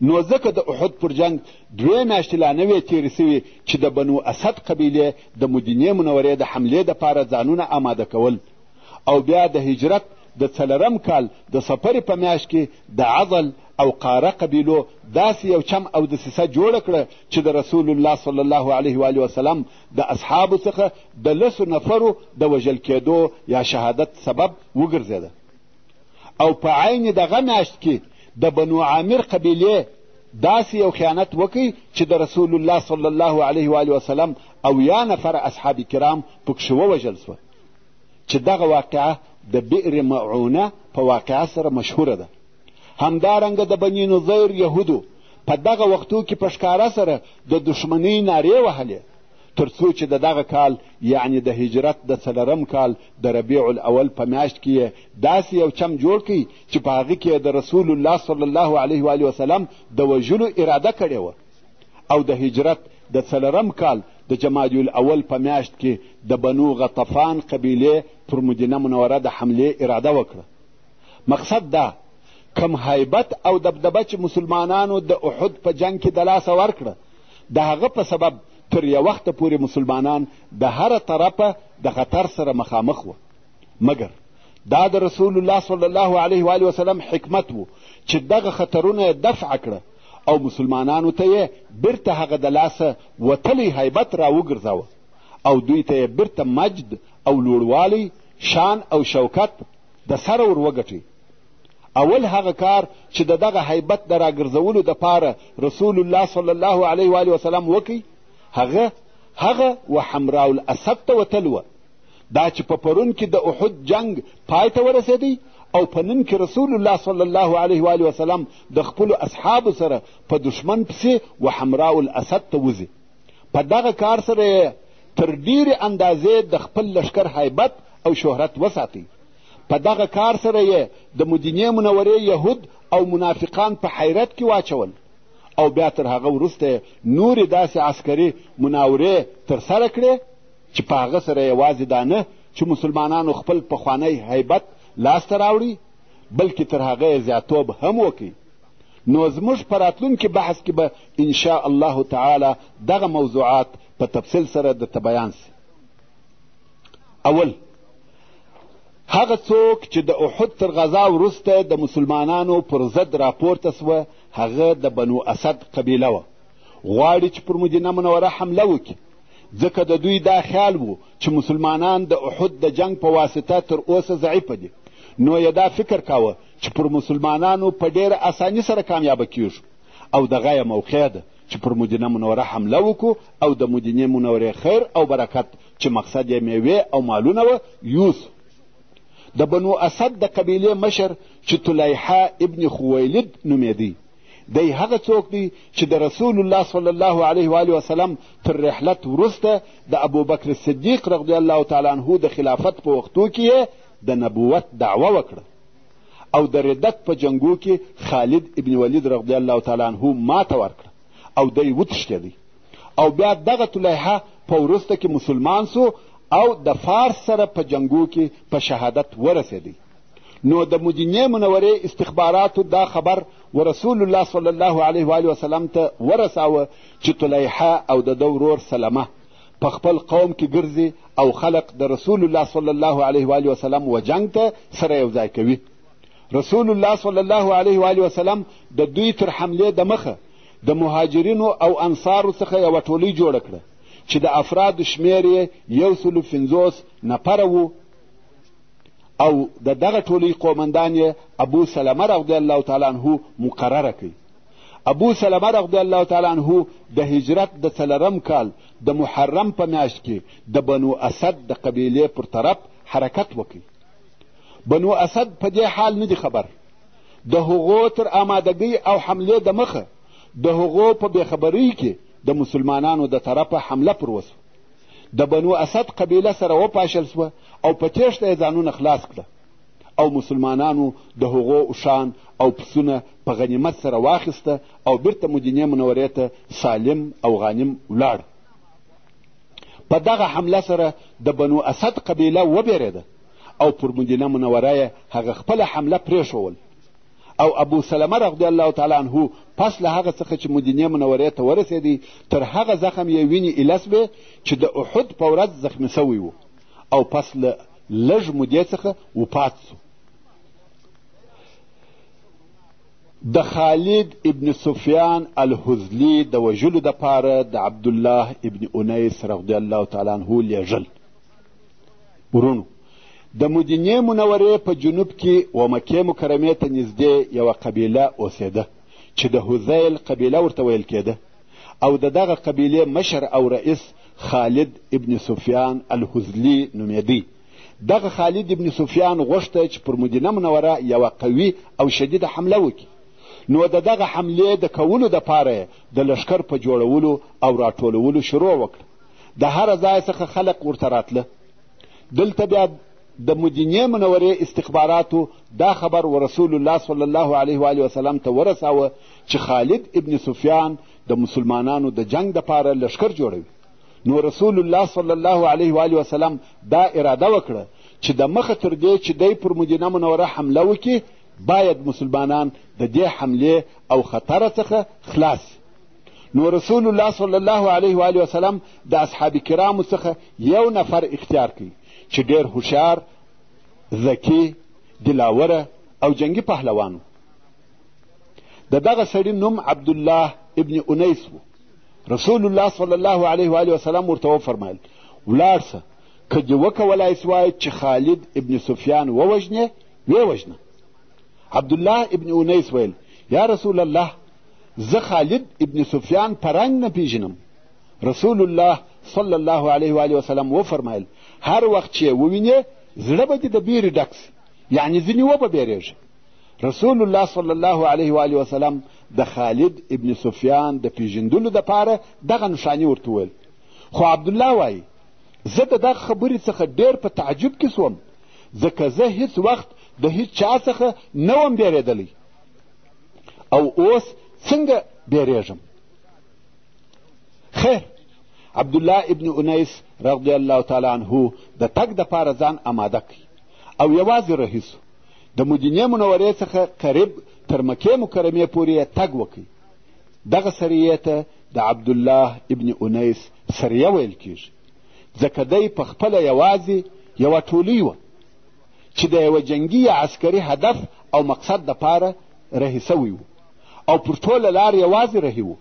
نو ځکه د احد پر جنګ دوې میاشتې لا نه وې تېرې سوي چې د بنو اسد قبیلې د مدینې منورې د حملې دپاره ځانونه آماده کول او بیا د هجرت د څلورم کال د صفرې په میاشت کې د عضل او قاره قبیلو داسې یو چم او دسیسه جوړه کړه چې د رسول الله صلی الله علیه وآله وسلم د اصحابو څخه د لسو نفرو د وژل کېدو یا شهادت سبب وګرځېده. او په عین دغه میاشت کې د بنو عامر قبیلې داسې یو خیانت وکړي چې د رسول الله صلی الله علیه وآله وسلم 70 نفره اصحاب کرام پکښې ووژل سوه چې دغه واقعه د بئر معونه په واقعه سره مشهوره ده. همدارنګه د بني نضیر یهودو په دغه وختو کې په ښکاره سره د دښمنۍ نارې وهلې تر څو چې د دغه کال یعنې د هجرت د څلورم کال د ربیع الاول په میاشت کې یې داسې یو چم جوړ کړ چې په هغه کې یې د رسول الله صلی الله علیه وآله وسلم د وژلو اراده کړې وه او د هجرت د څلورم کال د جمادی الاول په میاشت کې د بنو غطفان قبیلې پر مدینه منوره د حملې اراده وکړه. مقصد دا کم هیبت او دبدبه چې مسلمانانو د احد په جنګ کې د لاسه ورکړه د هغه په سبب تر یو وخته پورې مسلمانان د هره طرفه د خطر سره مخامخ وه. مګر دا د رسول الله صلی الله علیه وآله وسلم حکمت و چې دغه خطرونه یې دفع کړه او مسلمانانو ته یې بیرته هغه د لاسه وتلی هیبت راوګرځاوه او دوی ته یې بیرته مجد او لوړوالی، شان او شوکت د سره ور وګټي. اول هغه کار چې د دغه هیبت د راګرځولو دپاره رسول الله صلی الله علیه وآله وسلم وکړي هغه هغه و حمراء الاسد ته وتل وه. دا چې په پرون کې د احد جنګ پای ته ورسېدی او په نن کې رسول الله صلی الله علیه وآله وسلم د خپلو اصحابو سره په دښمن پسې و حمراء الاسد ته وځي، په دغه کار سره یې تر ډېرې اندازې د خپل لښکر هیبت او شهرت وساتی. په دغه کار سره یې د مدینې منورې یهود او منافقان په حیرت کې واچول او بیا تر هغه وروسته یې نورې داسې عسکري مناورې ترسره کړې چې په هغه سره یوازې دا نه چې مسلمانانو خپل پخوانی هیبت لاسته راوړي بلکې تر هغه یې زیاتوب هم وکړي. نو زموږ په راتلونکي بحث کې به انشاء الله تعالی دغه موضوعات په تفصیل سره درته بیان سي. اول هغه څوک چې د احد تر غذا وروسته د مسلمانانو پر ضد راپورته سوه هغه د بنو اسد قبیله وه، غواړي چې پر مدینه منوره حمله وکړي، ځکه د دوی دا خیال و چې مسلمانان د احد د جنګ په واسطه تر اوسه ضعیفه دي، نو یې دا فکر کاوه چې پر مسلمانانو په ډېره اساني سره کامیابه کیږو او دغه یې موقع ده چې پر مدینه منوره حمله وکړو او د مدینې منورې خیر او برکت چې مقصد یې میوې او مالونه وه یوسو. د بنو اسد د قبیلې مشر چې طلیحه ابن خویلد نومېدی دی هغه څوک دی چې د رسول الله صلی الله علیه وآله وسلم تر رحلت وروسته د ابوبکر صدیق رضی الله تعالی عنه د خلافت په وختو کې یې د نبوت دعوه وکړه او د ردت په جنګو کې خالد ابن ولید رضی الله تعالی عنه ماته ورکړه او دی وتښتېدی او بیا دغه طلیحه په وروسته کې مسلمان سو او د فارس سره په جنګو کې په شهادت ورسېدی. نو د مدینې منورې استخباراتو دا خبر و رسول الله صلی الله علیه وآله وسلم ته ورساوه چې طلیحه او د ده ورور سلمه په خپل قوم کې ګرځي او خلق د رسول الله صلی الله علیه وآله وسلم و جنګ ته سره یو ځای کوي. رسول الله صلی الله علیه وآله وسلم د دوی تر حملې دمخه د مهاجرینو او انصارو څخه یوه ټولۍ جوړه کړه چې د افرادو شمېر یې 150 نفره وو او د دغه ټولۍ قومندان یې ابو سلمه رضی الله تعالی عنه مقرره کړ. ابو سلمه رضی الله تعالی عنه د هجرت د څلورم کال د محرم په میاشت کې د بنو اسد د قبیلې پر طرف حرکت وکړ. بنو اسد په دې حال نه دي خبر. د هغو تر آمادګۍ او حملې د مخه د هغو په بېخبرۍ کې د مسلمانانو د طرفه حمله پر وسوه. د بنو اسد قبیله سره وپاشل سوه او په تېښته یې ځانونه خلاص کړه او مسلمانانو د هغو اوښان او پسونه په غنیمت سره واخیسته او بیرته مدینې منورې ته سالم او غانم ولاړ. په دغه حمله سره د بنو اسد قبیله وبېرېده او پر مدینه منوره یې هغه خپله حمله پرېښول. او ابو سلمه رضی الله تعالی عنه پس له هغه څخه چې مدینې منورې ته ورسېدی، تر هغه زخم یې وینې ایله سوې چې د احد په ورځ زخمي سوی و، او پس له لږ مودې څخه وفات سو. د خالد ابن سفیان الهذلي د وژلو دپاره د عبدالله ابن انیس رضی الله تعالی عنه لېږل. وروڼو، د مدینې منورې په جنوب کې و مکې مکرمې ته نږدې یوه قبیله اوسېده چې د هذیل قبیله ورته ویل کېده، او د دغه قبیلې مشر او رئیس خالد ابن سفیان الهذلي نومېدی. دغه خالد ابن سفیان غوښته چې پر مدینه منوره یوه قوي او شدیده حمله وکړي، نو د دغه حملې د کولو دپاره یې د لښکر په جوړولو او راټولولو شروع وکړه. د هره ځای څخه خلق ورته راتله. دلته بیا د مدینې منورې استخباراتو دا خبر و رسول الله صلی الله علیه و وسلم ته ورساوه چې خالد ابن سفیان د مسلمانانو د جنګ دپاره لښکر جوړوي. نو رسول الله صلی الله علیه و وسلم دا اراده وکړه چې د مخه تر دې چې دی پر مدینه منوره حمله وکړي، باید مسلمانان د دې حملې او خطره څخه خلاص. نو رسول الله صلی الله علیه و وسلم د اصحاب کرامو څخه یو نفر اختیار کړي چې ډېر هوښیار، ذکي، دلاوره او جنګي پهلوان و. د دغه سړي نوم عبدالله ابن انیس و. رسول الله صلی الله علیه و وسلم ورته وفرمایل: ولاړ سه، که دې وکولای سوای چې خالد ابن سفیان ووژنې، ویې وژنه. عبدالله ابن انیس ویل: یا رسول الله، زه خالد ابن سفیان په رنګ نه پیژنم. رسول الله صلی الله علیه و وسلم وفرمایل: هر وخت چې یې ووینې، زړه به دې د بیرې ډک سي، یعنې ځینې وبه بیرېږي. رسول الله صلی الله علیه و وسلم د خالد ابن سفیان د پیژندلو دپاره دغه نښانې ورته وویل. خو عبدالله وایي: زه د دغه خبرې څخه ډېر په تعجب کې سوم، ځکه زه هیڅ وخت د هیڅ چا څخه نه وم بیرېدلی، او اوس څنګه بیرېږم؟ خیر، عبدالله ابن انیس رضی الله تعالی عنه د تګ دپاره ځان اماده کړ او یوازې رهي سو. د مدینې منورې څخه قریب تر مکې مکرمې پورې یې تګ وکړ. دغه سریې ته د عبدالله ابن انیس سریه ویل کیږي، ځکه دی په خپله یوازې یوه ټولۍ وه چې د یوه جنګي یا عسکري هدف او مقصد دپاره رهي سوی و، او پر ټوله لار یوازې رهي و.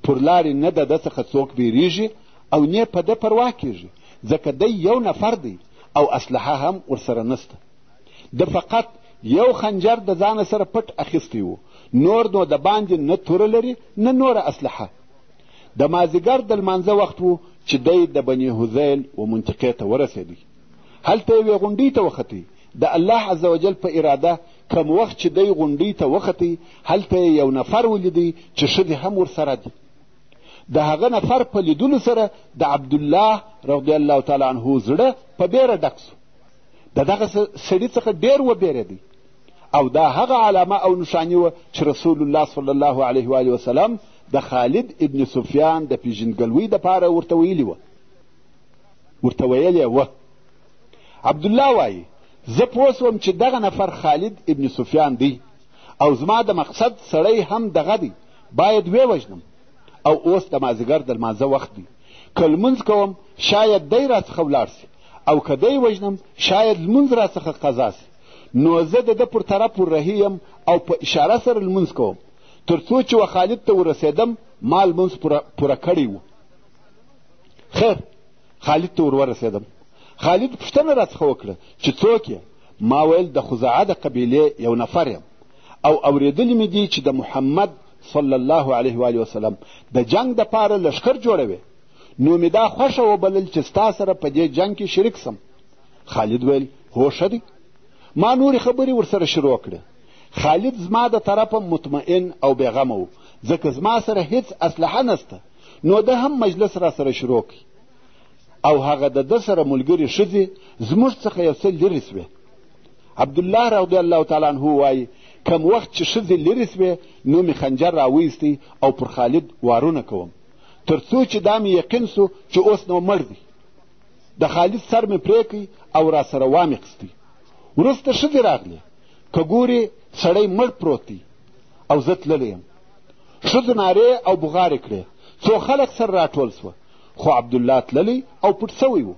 پر لارې نه د ده څخه څوک بیریږي او نه په ده پروا کیږي، ځکه دی یو نفر دی او اسلحه هم ورسره نسته. ده فقط یو خنجر د ځانه سره پټ اخیستی و، نور نو د باندې نه توره لري نه نوره اسلحه. د مازیګر د لمانځه وخت و چې دی د بني هذیل و منطقې ته ورسېدی. هلته یوې غونډۍ ته وختی. د الله عز وجل په اراده کم وخت چې دی غونډۍ ته وختی، هلته یې یو نفر ولیدی چې ښځې هم ورسره دي. د هغه نفر په لیدلو سره د عبدالله رضی الله تعالی عنه زړه په بیره ډک سو. د دغه سړي څخه ډېر وبېرېدی، او دا هغه علامه او نښاني وه چې رسول الله صلی الله علیه و وسلم د خالد ابن سفیان د پیژندګلوۍ دپاره ورته ویلي وه، ورته ویلې وه. عبدالله وایي: زه پوه سوم چې دغه نفر خالد ابن سفیان دی، او زما د مقصد سړی هم دغه دی، باید ویې وژنم. او اوس د مازدیګر د لمانځه وخت دی، که لمونځ کوم شاید دی راڅخه ولاړ سي، او که دی وژنم شاید لمونځ راڅخه قضا سي. نو زه د ده پر طرف ورهي یم او په اشاره سره لمونځ کوم، تر څو چې و خالد ته ورسېدم ما لمونځ پوره کړی و. خیر، خالد ته ور ورسېدم. خالد پوښتنه راڅخه وکړه چې څوک یې؟ ما ویل د خزاعه د قبیلې یو نفر یم، او اورېدلي مې دي چې د محمد صلی الله علیه و وسلم د جنګ دپاره لښکر جوړوې، نو مې دا خوښه وبلل چې ستا سره په دې جنګ کې شریک سم. خالد ویل: هو ښه دی. ما نورې خبرې ورسره شروع کړې. خالد زما د طرفه مطمئن او بېغمه و، ځکه زما سره هیڅ اسلحه نسته، نو ده هم مجلس را سره شروع کړ، او هغه د ده سره ملګرې ښځې زموږ څخه یو څه لرې سوې. عبدالله رضی الله تعالی عنه وایي: کم وخت چې ښځې لرې سوې، نو مې خنجر راویستی او پر خالد وارونه کوم، تر څو چې دا مې یقین سو چې اوس نو مړ دی. د خالد سر مې پرې کړ او راسره وامې خیستی. وروسته ښځې راغلې، که ګوري سړی مړ پروت دی او زه تللی یم. ښځو نارې او بغارې کړې، څو خلک سره راټول سوه، خو عبدالله تللی او پټ سوی و.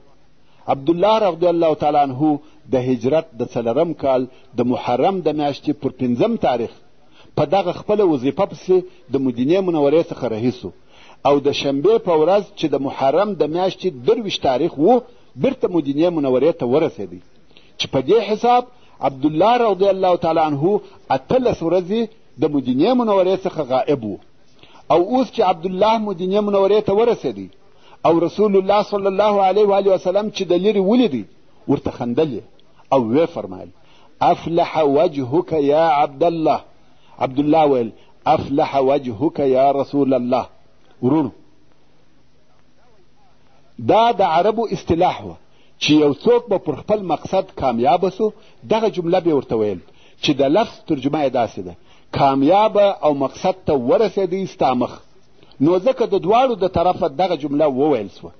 عبدالله رضی الله تعالی عنه د هجرت د څلورم کال د محرم د میاشتې پر پنځم تاریخ په دغه خپله وظیفه پسې د مدینې منورې څخه رهي سو او د شنبې په ورځ چې د محرم د میاشتې 23 تاریخ و، بیرته مدینې منورې ته ورسېدی، چې په دې حساب عبدالله رضی الله تعالی عنه 18 ورځې د مدینې منورې څخه غائب و. او اوس چې عبدالله مدینې منورې ته ورسېدی او رسول الله صلی الله علیه وآله وسلم چې د لرې ولیدی، ورته خندل یې او ویې فرمایل: افلح وجهک یا عبدالله. عبدالله ویل: افلح وجهک یا رسول الله. وروڼو، دا د عربو اصطلاح وه چې یو څوک به پر خپل مقصد کامیابه سو، دغه جمله به ورته ویل چې د لفظ ترجمه یې داسې ده: کامیابه او مقصد ته ورسېدی ستا مخ. نو ځکه د دواړو د طرفه دغه جمله وویل سوه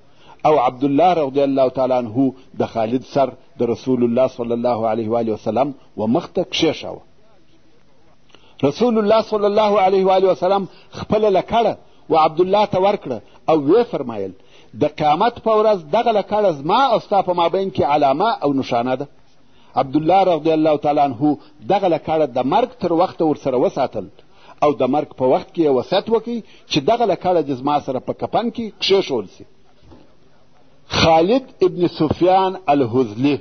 او عبدالله رضی الله تعالی عنه د خالد سر د رسول الله صلی الله علیه وآله وسلم و مخ ته کښېښاوه. رسول الله صلی الله علیه وآله وسلم خپله لکړه و عبدالله ته ورکړه او ویې فرمایل: د قیامت په ورځ دغه لکړه زما او ستا په مابین کې علامه او نښانه ده. عبدالله رضی الله تعالی عنه دغه لکړه د مرګ تر وخته ورسره وساتل او د مرګ په وخت کې یې وصیت وکړ چې دغه لکړه دې زما سره په کفن کې کښېښول سي. خالد ابن سفیان الهذلي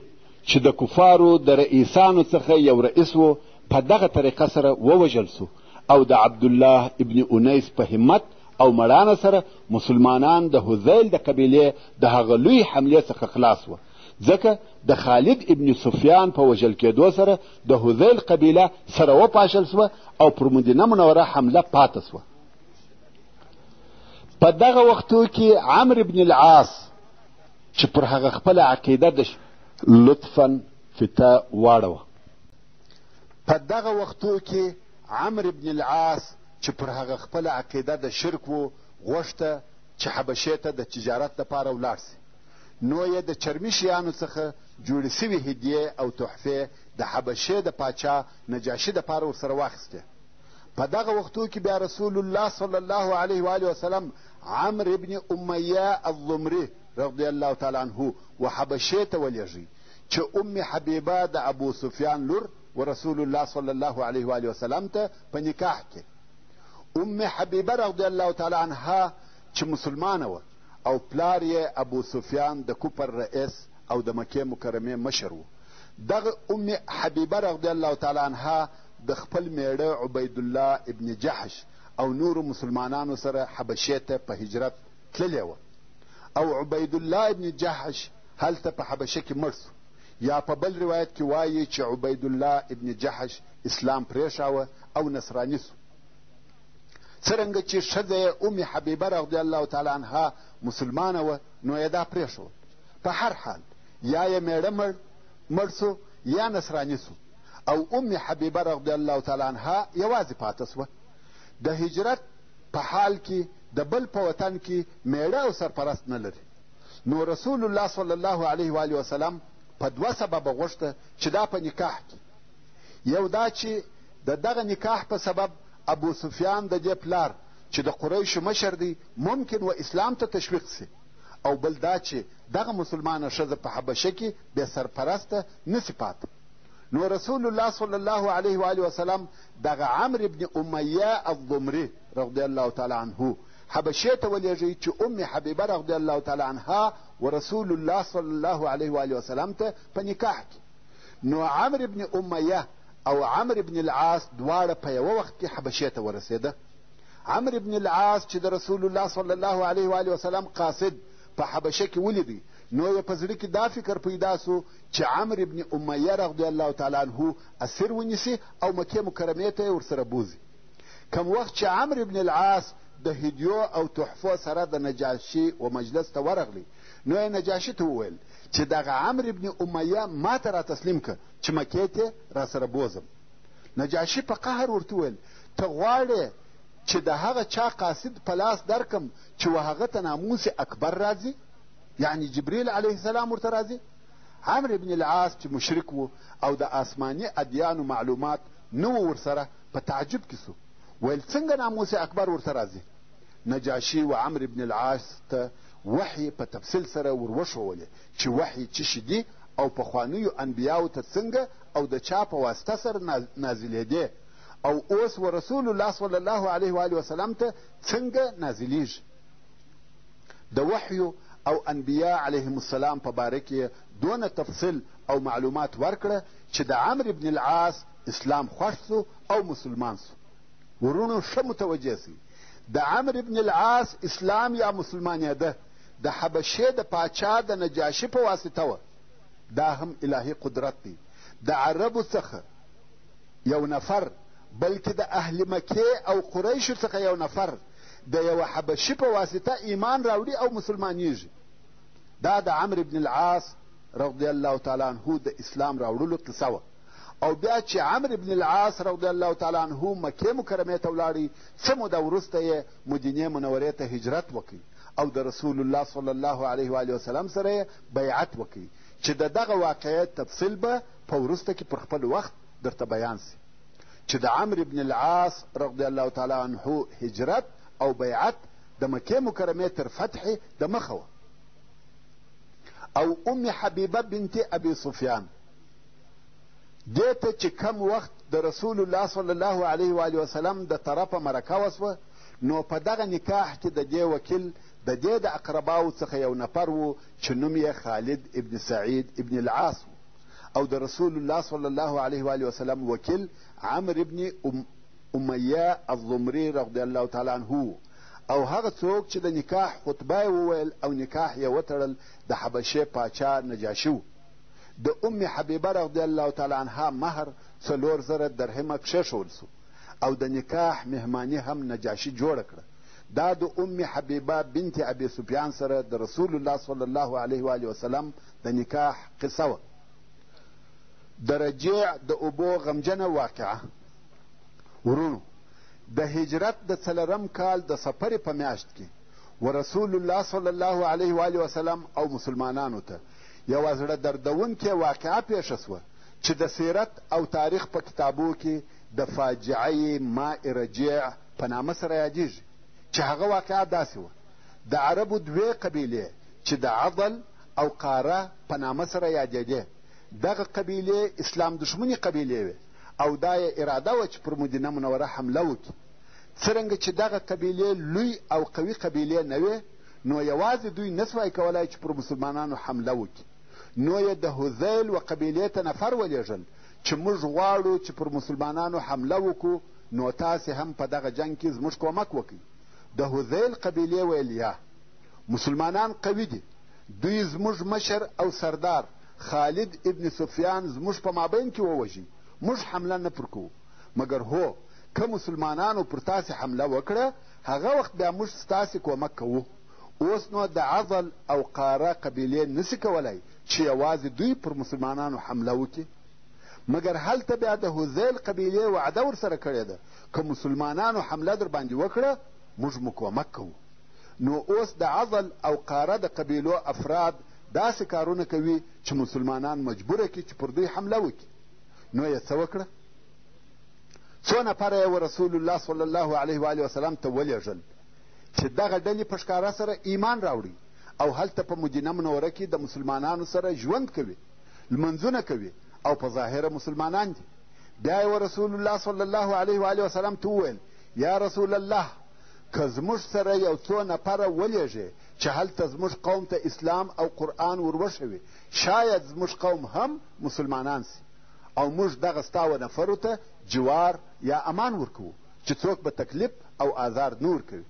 چې د کفارو د رئیسانو څخه یو رئیس و، په دغه طریقه سره ووژل سو او د عبدالله ابن انیس په همت او مړانه سره مسلمانان د هذیل د قبیلې د هغه لوی حملې څخه خلاص وه، ځکه د خالد ابن سفیان په وژل کېدو سره د هذیل قبیله سره وپاشل سوه او پر مدینه منوره حمله پاته سوه. په دغه وختو کې عمرو بن العاص چې پر هغه خپله عقیده د لطفا فته واړوه. په دغه وختو کې عمرو بن العاص چې پر هغه خپله عقیده د شرک و، غوښته چې حبشې ته د تجارت لپاره ولاړ سي، نو یې د چرمي شیانو څخه جوړې سوي هدیې او تحفې د حبشې د پاچا نجاشي دپاره ورسره واخیستې. په دغه وختو کې بیا رسول الله صلی الله علیه وآله وسلم عمرو ابن امیه الضمري رضی الله تعالی عنه و حبشې ته ولېږی چې ام حبیبه د ابو سفیان لور و رسول الله صلی الله علیه وآله وسلم ته په نکاح کې. ام حبیبه رضی الله تعالی عنها چې مسلمانه وه او پلار یې ابو سفیان د کفر رئیس او د مکې مکرمې مشر و، دغه ام حبیبه رضی الله تعالی عنها د خپل مېړه عبیدالله ابن جحش او نورو مسلمانانو سره حبشې ته په هجرت تللې وه او عبیدالله ابن جحش هلته په حبشه کې مړ سو. یا په بل روایت کې وایي چې عبیدالله ابن جحش اسلام پرېښاوه او نصراني سو. څرنګه چې ښځه یې ام حبیبه رضی الله تعالی عنها مسلمانه وه، نو یې دا پرېښول. په هر حال یا یې مېړه مړ سو یا نصراني سو او ام حبیبه رضی الله تعالی عنها یوازې پاته سوه. د هجرت په حال کې د بل په وطن کې مېړه او سرپرست نه لري، نو رسول الله صلی الله علیه وآله وسلم په دوه سببه غوښته چې دا په نکاح کې، یو دا چې د دغه نکاح په سبب ابو سفیان د دې پلار چې د قریشو مشر دی ممکن و اسلام ته تشویق سي، او بل دا چې دغه مسلمانه ښځه په حبشه کې بې سرپرسته نه سي پاته. نو رسول الله صلی الله علیه وآله وسلم دغه عمرو ابن امیه الضمري رضی الله تعالی عنه حبشې ته ولېږئ چې ام حبیبه رضی الله تعالی عنها و رسول الله صلی الله علیه وآله وسلم ته په نکاح کې. نو عمرو ابن امیه او عمرو ابن العاص دواړه په یوه وخت کې حبشې ته ورسېده. عمرو ابن العاص چې د رسول الله صلی الله علیه وآله وسلم قاصد په حبشه کې ولیدی، نو یې په زړه کې دا فکر پیدا سو چې عمرو ابن امیه رضی الله تعالی عنه اسیر ونیسي او مکې مکرمې ته یې ورسره بوځي. کوم وخت چې عمرو ابن العاص د هدیو او تحفو سره د نجاشي و مجلس ته ورغلی، نو یې نجاشي ته وویل چې دغه عمرو ابن امیه ما ته را تسلیم که چې مکې ته راسره بوځم. نجاشي په قهر ورته وویل، ته غواړې چې د هغه چا قاصد په لاس درکم چې و هغه ته ناموس اکبر راځي؟ یعنی جبریل علیه السلام ورته راځي؟ عمرو بن العاص چې مشرک و او د آسماني ادیانو معلومات نه وو ورسره، په تعجب کې سو، ویل څنګه ناموس اکبر ورته راځي؟ نجاشي و عمرو بن العاص ته وحي په تفصیل سره ور وښوولې چې وحي څه شي دي او پخوانیو انبیاو ته څنګه او د چا په واسطه سره نازلېدې او اوس و رسول الله صلی الله علیه و وسلم ته څنګه نازلیږي. د وحیو او انبیا علیهم السلام په باره کې دونه تفصیل او معلومات ورکړه چې د عمرو بن العاص اسلام خوښ سو او مسلمان سو. وروڼو ښه متوجه سئ، د عمرو بن العاص اسلام یا مسلمانېده د حبشې د پاچا د نجاشي په واسطه وه. دا هم الهي قدرت دی. د عربو څخه یو نفر، بلکې د اهل مکې او قریشو څخه یو نفر د یوه حبشي په واسطه ایمان راوړي او مسلمانیږي. دا د عمرو بن العاص رضی الله تعالی عنه د اسلام راوړلو قصه وه. او بیا چې عمرو بن العاص رضی الله تعالی عنه مکې مکرمې ته ولاړی، څه موده وروسته یې مدینې منورې ته هجرت وکړ او د رسول الله صلی الله علیه و وسلم سره یې بیعت وکړ، چې د دغه واقعې تفصیل به په وروسته کې پر خپل وخت درته بیان سي، چې د عمرو بن العاص رضی الله تعالی عنه هجرت او بیعت د مکې مکرمې تر فتحې د مخه وه. او ام حبیبه بنت ابي سفیان دې ته چې کم وخت د رسول الله صلی الله علیه و وسلم د طرفه مرکه وسوه، نو په دغه نکاح کې د دې وکیل د دې د اقرباو څخه یو نفر و چې نوم یې خالد ابن سعید ابن العاص و، او د رسول الله صلی الله علیه و وسلم وکیل عمرو ابن امیه الضمري رضی الله تعالی عنه و. او هغه څوک چې د نکاح خطبه یې وویل او نکاح یې وتړل د حبشې پاچا نجاشي و. د ام حبیبه رضی الله تعالی عنها مهر 4000 درهمه کښېښول سو او د نکاح مهماني هم نجاشي جوړه کړه. دا د ام حبیبه بنت ابي سفیان سره د رسول الله صلی الله علیه و وسلم د نکاح قصه وه. د رجیع د اوبو غمجنه واقعه. وروڼو، د هجرت د څلورم کال د صفرې په میاشت کې و رسول الله صلی الله علیه و وسلم او مسلمانانو ته یوه زړه دردونکې واقعه پېښه سوه چې د سیرت او تاریخ په کتابو کې د فاجعه ماء رجیع په نامه سره یادیږي، چې هغه واقعه داسې وه. د عربو دوې قبیلې چې د عضل او قاره په نامه سره یادېدې، دغه قبیلې اسلام دښمنې قبیلې وې او دا یې اراده وه چې پر مدینه منوره حمله وکړي. څرنګه چې دغه قبیلې لوی او قوي قبیلې نه وې، نو یوازې دوی نه سوای کولای چې پر مسلمانانو حمله وکړي، نو یې د هذیل و قبیلې ته نفر ولېږل چې موږ غواړو چې پر مسلمانانو حمله وکړو، نو تاسې هم په دغه جنګ کې زموږ کومک وکړئ. د هذیل قبیلې ویل، یا مسلمانان قوي دي، دوی زموږ مشر او سردار خالد ابن سفیان زموږ په مابین کې ووژي، موږ حمله نه پر کوو، مګر هو که مسلمانانو پر تاسې حمله وکړه هغه وخت بیا موږ ستاسې کومک کوو. اوس نو د عضل او قاره قبیلې نسي کولای چې یوازې دوی پر مسلمانانو حمله وکړي، مګر هلته بیا د هذیل قبیلې وعده ورسره کړې ده که مسلمانانو حمله در باندې وکړه موږ مو کومک کوو. نو اوس د عضل او قاره د قبیلو افراد داسې کارونه کوي چې مسلمانان مجبوره کړي چې پر دوی حمله وکړي. نو یې څه وکړه؟ څو نفره یې و رسول الله صلی الله علیه و وسلم ته ولېږل چې دغه ډلې په ښکاره سره ایمان راوړي او هلته په مدینه منوره کې د مسلمانانو سره ژوند کوي، لمونځونه کوي او په ظاهره مسلمانان دي. بیا یې و رسول الله صلی الله علیه و وسلم ته وویل، یا رسول الله، که زموږ سره یو څو نفره ولېږې چې هلته زموږ قوم ته اسلام او قرآن ور وښوي، شاید زموږ قوم هم مسلمانان سي او موږ دغه ستا و نفرو ته جوار یا امان ورکوو چې څوک به تکلیف او آزار نه ورکوي.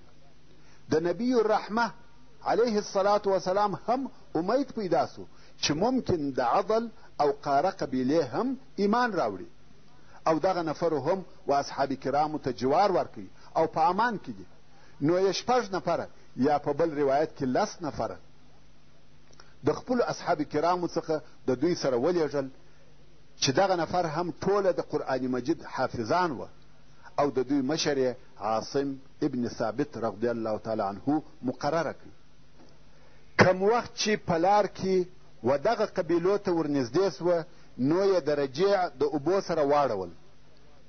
د نبی الرحمه علیه الصلاة وسلام هم امید پیدا سو چې ممکن د عضل او قاره قبیلې هم ایمان راوړي او دغه نفرو هم و اصحاب کرامو ته جوار ورکړي او په امان کې دي. نو یې شپږ نفره یا په بل روایت کې لس نفره د خپلو اصحاب کرامو څخه د دوی سره ولېږل چې دغه نفر هم ټوله د قرآن مجید حافظان وه او د دوی مشر یې عاصم ابن ثابت رضی الله تعالی عنه مقرره کړ. کم وخت چې په لار کې و دغه قبیلو ته ورنږدې سوه، نو یې د رجیع د اوبو سره واړول.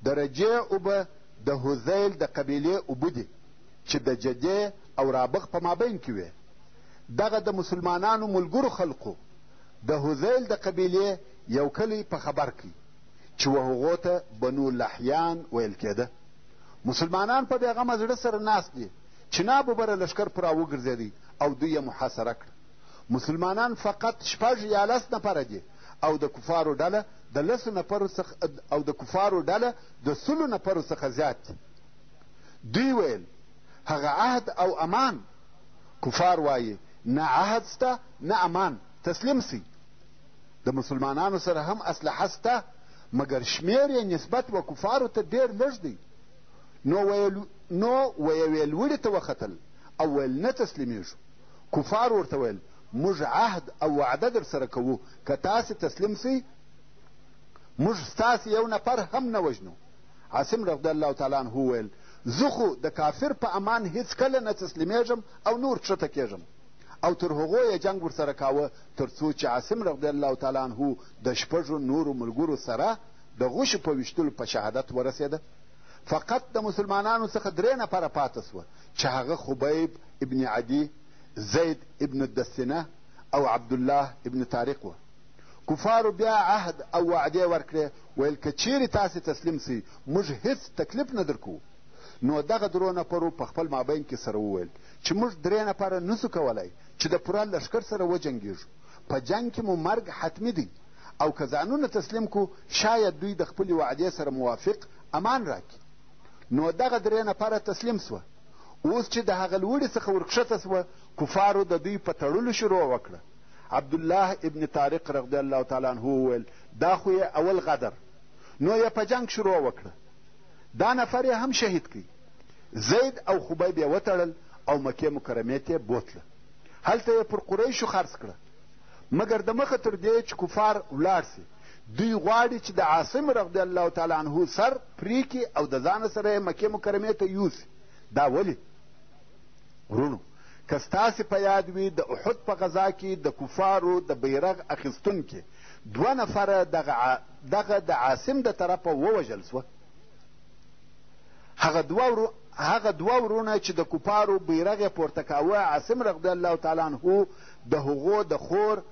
د رجیع اوبه د هذیل د قبیلې اوبه دي چې د جدې او رابغ په مابین کې وې. دغه د مسلمانانو ملګرو خلقو د هذیل د قبیلې یو کلی په خبر کړ چې و هغو ته بنو لحیان ویل کېده. مسلمانان په بېغمه زړه سره ناست دي چې ناببره لښکر پر راوګرځېدی او دوی یې محاصره کړه. مسلمانان فقط شپږ یا لس نفره دي او د کفارو ډله د لسو نفرو څخه او د کفارو ډله د سلو نفرو څخه زیات دي. دوی ویل هغه عهد او امان. کفار وایي نه عهد سته نه امان، تسلیم سئ. د مسلمانانو سره هم اسلحه سته مګر شمېر یې نسبت و کفارو ته ډېر لږ دی. نو نو و یوې لوړې ته وختل او ویل نه تسلیمیږو. کفار ورته ویل موږ عهد او وعده در سره کوو که تاسې تسلیم سئ موږ ستاسې یو نفر هم نه وژنو. عاصم رضی الله تعالی عنه وویل زه خو د کافر په امان هیڅکله نه تسلیمیږم او نور کښته کیږم. او تر هغو یې جنګ ورسره کاوه تر څو چې عاصم رضی الله تعالی عنه د شپږو نورو ملګرو سره د غشو په ویشتلو په شهادت ورسېده. فقط د مسلمانانو څخه درې نفره پاته سوه چې هغه خبیب ابن عدي، زید ابن الدسنه او عبدالله ابن طارق وه. کفارو بیا عهد او وعدې ورکړې، ویل که چیرې تاسې تسلیم سئ موږ هیڅ تکلیف نه درکوو. نو دغه درو نفرو په خپل مابین کې سره وویل چې موږ درې نفره نسو کولای چې د پوره لښکر سره وجنګیږو، په جنګ کې مو مرګ حتمي دی او که ځانونه تسلیم کړو شاید دوی د خپلې وعدې سره موافق امان راکړي. نو دغه درې نفره تسلیم سوه. اوس چې د هغه لوړې څخه ورکښته سوه، کفارو د دوی په تړلو شروع وکړه. عبدالله ابن طارق رضی الله تعالی عنه وویل دا خو یې اول غدر. نو یې په جنګ شروع وکړه. دا نفر یې هم شهید کړ. زید او خبیب یې وتړل او مکې مکرمې ته یې بوتله. هلته یې پر قریشو خرڅ کړه. مګر د مخه تر دې چې کفار ولاړ سي، دوی غواړي چې د عاصم رضی الله تعالی عنه سر پرې کړي او د ځانه سره یې مکې مکرمې ته یوسي. دا ولې؟ وروڼو که ستاسې په یاد وي د احد په غذا کې د کفارو د بیرغ اخیستونکي دوه نفره دغه دغه د عاصم د طرفه ووژل سوه. هغه دوه هغه دوه وروڼه چې د کفارو بیرغ یې پورته کاوه، عاصم رضی الله تعالی عنه د هغو د خور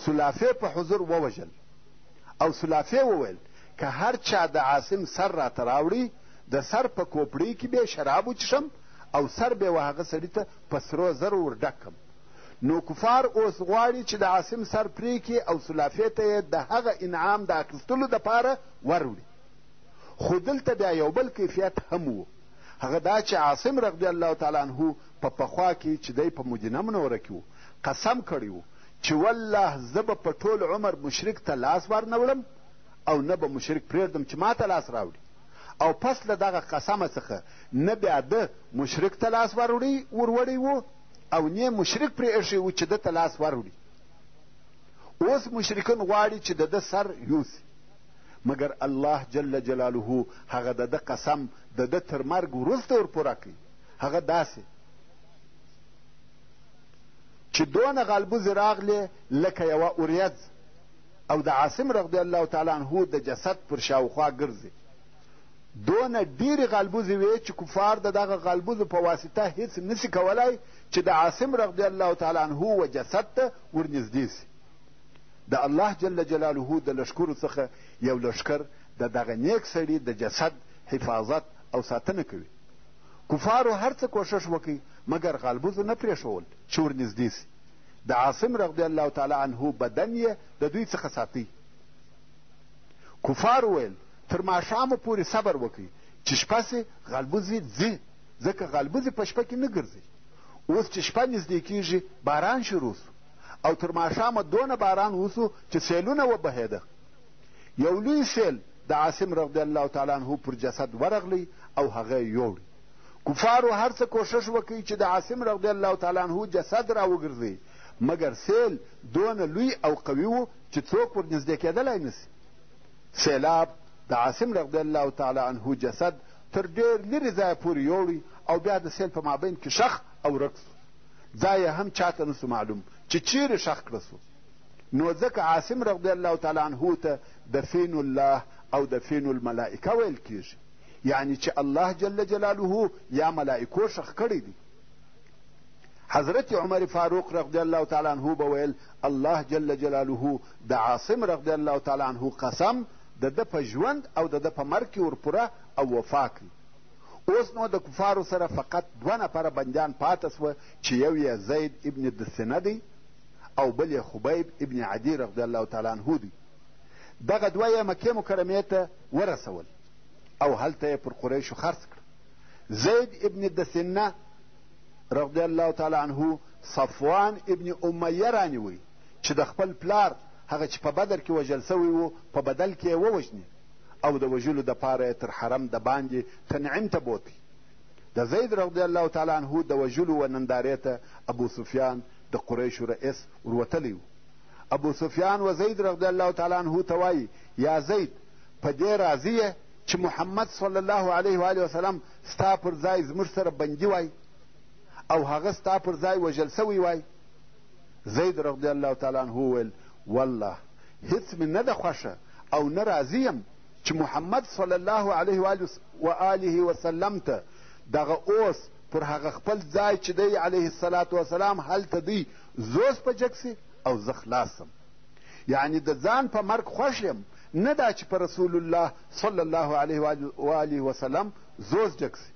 سلافې په حضور ووژل. او سلافې وویل که هر چا د عاصم سر راته راوړي د سر په کوپړۍ کې به شراب وچښم او سر به و هغه سړي ته په سرو زرو ور ډک کړم. نو کفار اوس غواړي چې د عاصم سر پرې کړي او سلافې ته یې د هغه انعام د اخیستلو دپاره وروړي. خو دلته بیا یو بل کیفیت هم و، هغه دا چې عاصم رضی الله تعالی عنه په پخوا کې چې دی په مدینه منوره کې و قسم کړی و چې والله زه به په ټول عمر مشرک ته لاس ورنه وړم او نه به مشرک پرېږدم چې ما ته لاس راوړي. او پس له دغه قسمه څخه نه بیا ده مشرک ته لاس وروړی وروړی و او نه مشرک پرې ایښی و چې ده ته لاس وروړي. اوس مشرکین غواړي چې د ده سر یوسي، مګر الله جل جلاله هغه د ده قسم د ده تر مرګ وروسته ورپوره کړي. هغه داسې چې دونه غالبوزې راغلې لکه یوه اوریځ او د عاصم رضی الله تعالی عنه د جسد پر شاوخوا ګرځي. دونه ډېرې غالبوزې وې چې کفار د دغه غالبوزو په واسطه هیڅ نسي کولای چې د عاصم رضی الله تعالی عنه و جسد ته ورنږدې سي. د الله جل جلاله د لښکرو څخه یو لښکر د دغه نیک سړي د جسد حفاظت او ساتنه کوي. کفارو هر څه کوښښ وکړ مګر غالبوزو نه پرېښول چې ورنږدې سي. د عاصم رضی الله تعالی عنه بدن یې د دوی څخه ساتی. کفارو ویل تر ماښامه پورې صبر وکړئ چې شپه سي غالبوزې ځي، ځکه غالبوزې په شپه کې نه ګرځي. اوس چې شپه نږدې کیږي باران شروع سو او تر ماښامه دونه باران وسو چې سیلونه وبهېده. یو لوی سیل د عاصم رضی الله تعالی عنه پر جسد ورغلی او هغه یې یوړ. کفارو هر څه کوښښ وکړ چې د عاصم رضی الله تعالی عنه جسد راوګرځوي، مګر سیل دونه لوی او قوي و چې څوک ورنږدې کېدلای نه سي. سیلاب د عاصم رضی الله تعالی عنه جسد تر ډېر لرې ځایه پورې یوړی او بیا د سیل په مابین کې ښخ او ورک سو. ځای یې هم چاته نه سو معلوم چې چیرې ښخ کړه سو. نو ځکه عاصم رضی الله تعالی عنه ته دفین الله او دفین الملائکه ویل کیږي، یعنی چې الله جل جلاله یا ملائکو ښخ کړی دی. حضرت عمر فاروق رضی الله تعالی عنه به ویل الله جل جلاله د عاصم رضی الله تعالی عنه قسم د ده په ژوند او د ده په مرګ کې ورپوره او وفا کړي. اوس نو د کفارو سره فقط دوه نفره بندیان پاته سوه چې یو یې زید ابن دسنه دی او بل یې خبیب ابن عدي رضی الله تعالی عنه دی. دغه دوه یې مکې مکرمې ته ورسول او هلته یې پر قریشو خرڅ کړ. زید ابن دسنه رضی الله تعالی عنه صفوان ابن امیه رانیوی چې د خپل پلار هغه چې په بدر کې وژل سوی و په بدل کې یې ووژني او د وژلو دپاره یې تر حرم دباندې تنعیم ته بوتی. د زید رضی الله تعالی عنه د وژلو و نندارې ته ابو سفیان د قریشو رئیس وروتلی و. ابو سفیان و زید رضی الله تعالی عنه ته وایي یا زید په دې راضي یې چې محمد صلی الله علیه و وسلم ستا پر ځای زموږ سره بندي وای او هغه ستا پر ځای وژل سوی وای؟ زید رضی الله تعالی عنه وویل والله هیڅ مې نه ده خوښه او نه راضي یم چې محمد صلی الله علیه و آله وسلم ته دغه اوس پر هغه خپل ځای چې دی علیه الصلاة وسلام هلته دی زوس په جګ سي او زه خلاص سم. یعنی د ځان په مرګ خوښ یم، نه دا چې په رسول الله صلی الله علیه و آله وسلم زوز جګ سي.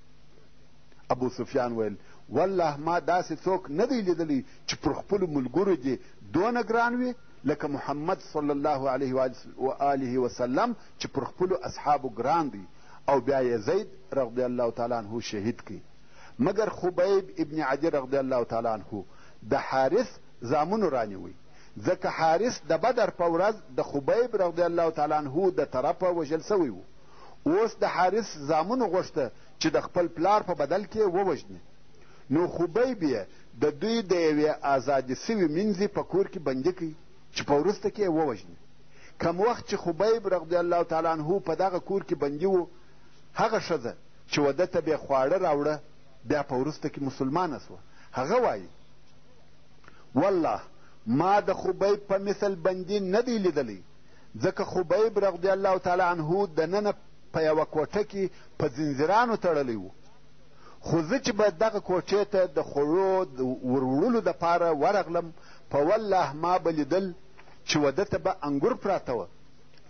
ابو سفیان ویل والله ما داسې څوک نه دی لیدلی چې پر خپلو ملګرو دې دونه ګران وي لکه محمد صلی الله علیه و آله وسلم چې پر خپلو اصحابو ګران دی. او بیا یې زید رضی الله تعالی عنه شهید کړي. مګر خبیب ابن عدي رضی الله تعالی عنه د حارث زامنو رانیوی، ځکه حارث د بدر په ورځ د خبیب رضی الله تعالی عنه د طرفه وژل سوی و. اوس د حارث زامنو غوښته چې د خپل پلار په بدل کې ووژني، نو خبیب یې د دوی د یوې ازادې سوې مینځې په کور کې بندي کړ چې په وروسته کې یې ووژني. کم وخت چې خبیب رضی الله تعالی عنه په دغه کور کې بندي و، هغه ښځه چې وده ته به خواړه راوړه بیا په وروسته کې مسلمانه سوه. هغه وایي والله ما د خبیب په مثل بندي نه دی لیدلی، ځکه خبیب رضی الله تعالی عنه دننه په یوه کوټه کې په ځنځیرانو تړلی و، خو زه چې به دغه کوټې ته د خوړو د وروړلو دپاره ورغلم، په والله ما به لیدل چې وده ته به انګور پراته وه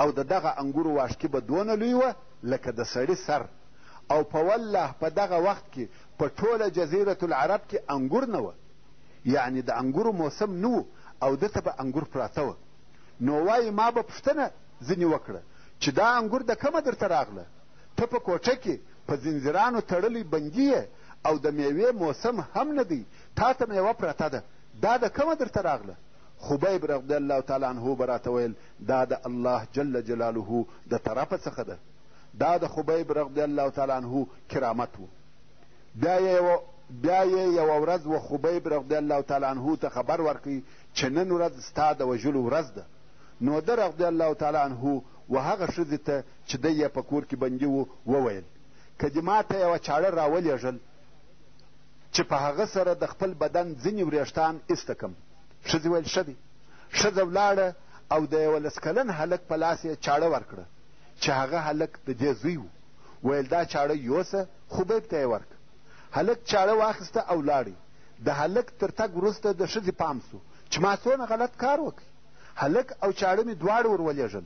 او د دغه انګورو واښکي به دونه لوی وه لکه د سړي سر، او په والله په دغه وخت کې په ټوله جزیرة العرب کې انګور نه وه، یعنې د انګورو موسم نه و او ده ته به انګور پراته وه. نو وایي ما به پوښتنه ځینې وکړه چې دا انګور د کومه درته راغله؟ ته په کوټه کې په ځنځیرانو تړلی بندي یې او د میوې موسم هم نه دی، تا ته میوه پرته ده، دا د کومه درته راغله؟ خبیب رضی الله تعالی عنه به راته ویل دا د الله جل جلاله د طرفه څخه ده. دا د خبیب رضی الله تعالی عنه کرامت و. بیا یې یوه ورځ و خبیب رضی الله تعالی عنه ته خبر ورکړ چې نن ورځ ستا د وژلو ورځ ده. نو ده رضی الله تعالی عنه و هغه ښځې ته چې دی یې په کور کې بندي و وویل که دې ما ته یوه چاړه راولېږل چې په هغه سره د خپل بدن ځینې وریښتان ایسته کم. ښځې ویل ښه دی. ښځه ولاړه او د یوه لس کلن هلک په لاس یې چاړه ورکړه چې هغه هلک د دې زوی و. ویل دا چاړه یوسه خبیب ته یې ورکړه. هلک چاړه واخیسته او لاړی. د هلک تر تګ وروسته د ښځې پام سو چې ما څونه غلط کار وکړ. هلک او چاړه مې دواړه ور ولېږل.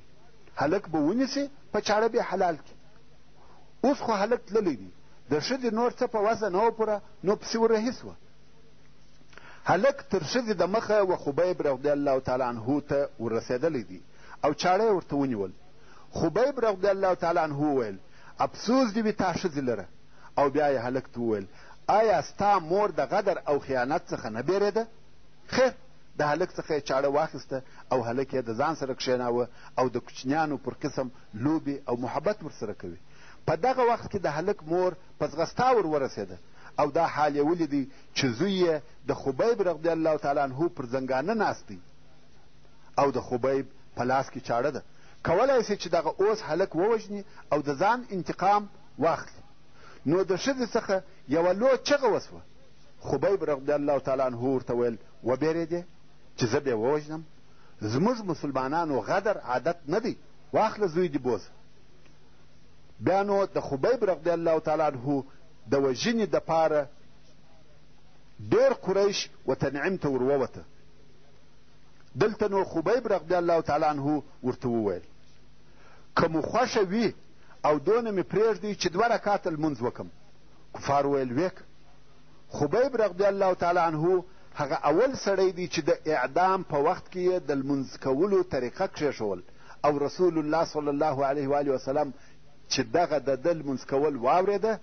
هلک به ونیسي په چاړه به حلال کړي. اوس خو هلک تللی دی، د ښځې نور څه په وسه نه وه پوره، نو پسې ورهي سوه. هلک تر ښځې د مخه و خبیب رضی الله تعالی عنه ته ورسېدلی دی او چاړه یې ورته ونیول. خبیب رضی الله تعالی عنه وویل افسوس دې وي تا ښځې لره. او بیا یې هلک ته وویل آیا ستا مور د غدر او خیانت څخه نه بیرېده؟ خیر، د هلک څخه یې چاړه واخیسته او هلک یې د ځان سره کښېناوه او د کوچنیانو پر قسم لوبې او محبت ورسره کوي. په دغه وخت کې د هلک مور په ځغستا ور ورسېده او دا حال یې ولیدی چې زوی یې د خبیب رضی الله تعالی عنه پر زنګانه ناست دی او د خبیب په لاس کې چاړه ده. کولای سي چې دغه اوس هلک ووژني او د ځان انتقام واخلي. نو د ښځې څخه یوه لو چغه وسوه. خبیب رضی الله تعالی عنه ورته ویل، وبېرېدې چې زه به یې ووژنم؟ زموږ مسلمانانو غدر عادت نه دی، واخله زوی دې بوځه. بیا نو د خبیب رضی الله تعالی عنه د وژنې دپاره ډېر قریش و تنعیم ته ور ووته. دلته نو خبیب رضی الله تعالی عنه ورته وویل، که مو خوښه وي او دونه مې پرېږدئ چې دوه رکاته لمونځ وکم. کفار ویل، ویک. خبیب رضی الله تعالی عنه هغه اول سړی دی چې د اعدام په وخت کې یې د لمونځ کولو طریقه کښېښول او رسول الله صلی الله علیه و وسلم چې دغه د ده لمونځ کول واورېده،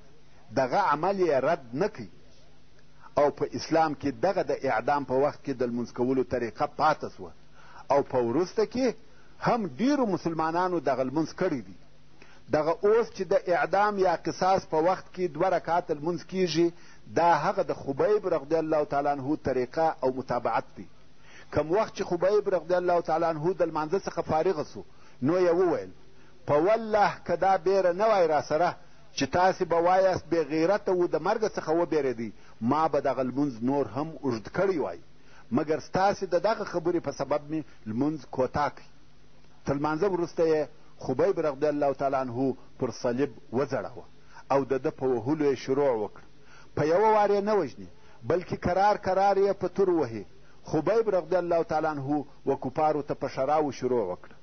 دغه عمل یې رد نه کړ او په اسلام کې دغه د اعدام په وخت کې د لمونځ کولو طریقه پاته سوه او په وروسته کې هم ډېرو مسلمانانو دغه لمونځ کړی دی. دغه اوس چې د اعدام یا قصاص په وخت کې دوه رکعته لمونځ کیږي، دا هغه د خبیب رضی الله تعالی عنه طریقه او متابعت دی. کوم وخت چې خبیب رضی الله تعالی عنه د لمانځه څخه فارغ سو، نو یې وویل، په والله که دا بیره نه وای راسره چې تاسې به وایاست بې غیرته و د مرګه څخه وبېرېدی، ما به دغه لمونځ نور هم اوږد کړی وای، مګر ستاسې د دغه خبرې په سبب مې لمونځ کوتاه کړ. تر لمانځه وروسته یې خبیب رضی الله تعالی عنه پر صلیب وځړاوه او د ده په وهلو یې شروع وکړه. په یوه وار یې نه وژني، بلکې کرار کرار یې په تورو وهي. خبیب رضی الله تعالی عنه و کفارو ته په ښراوو شروع وکړه،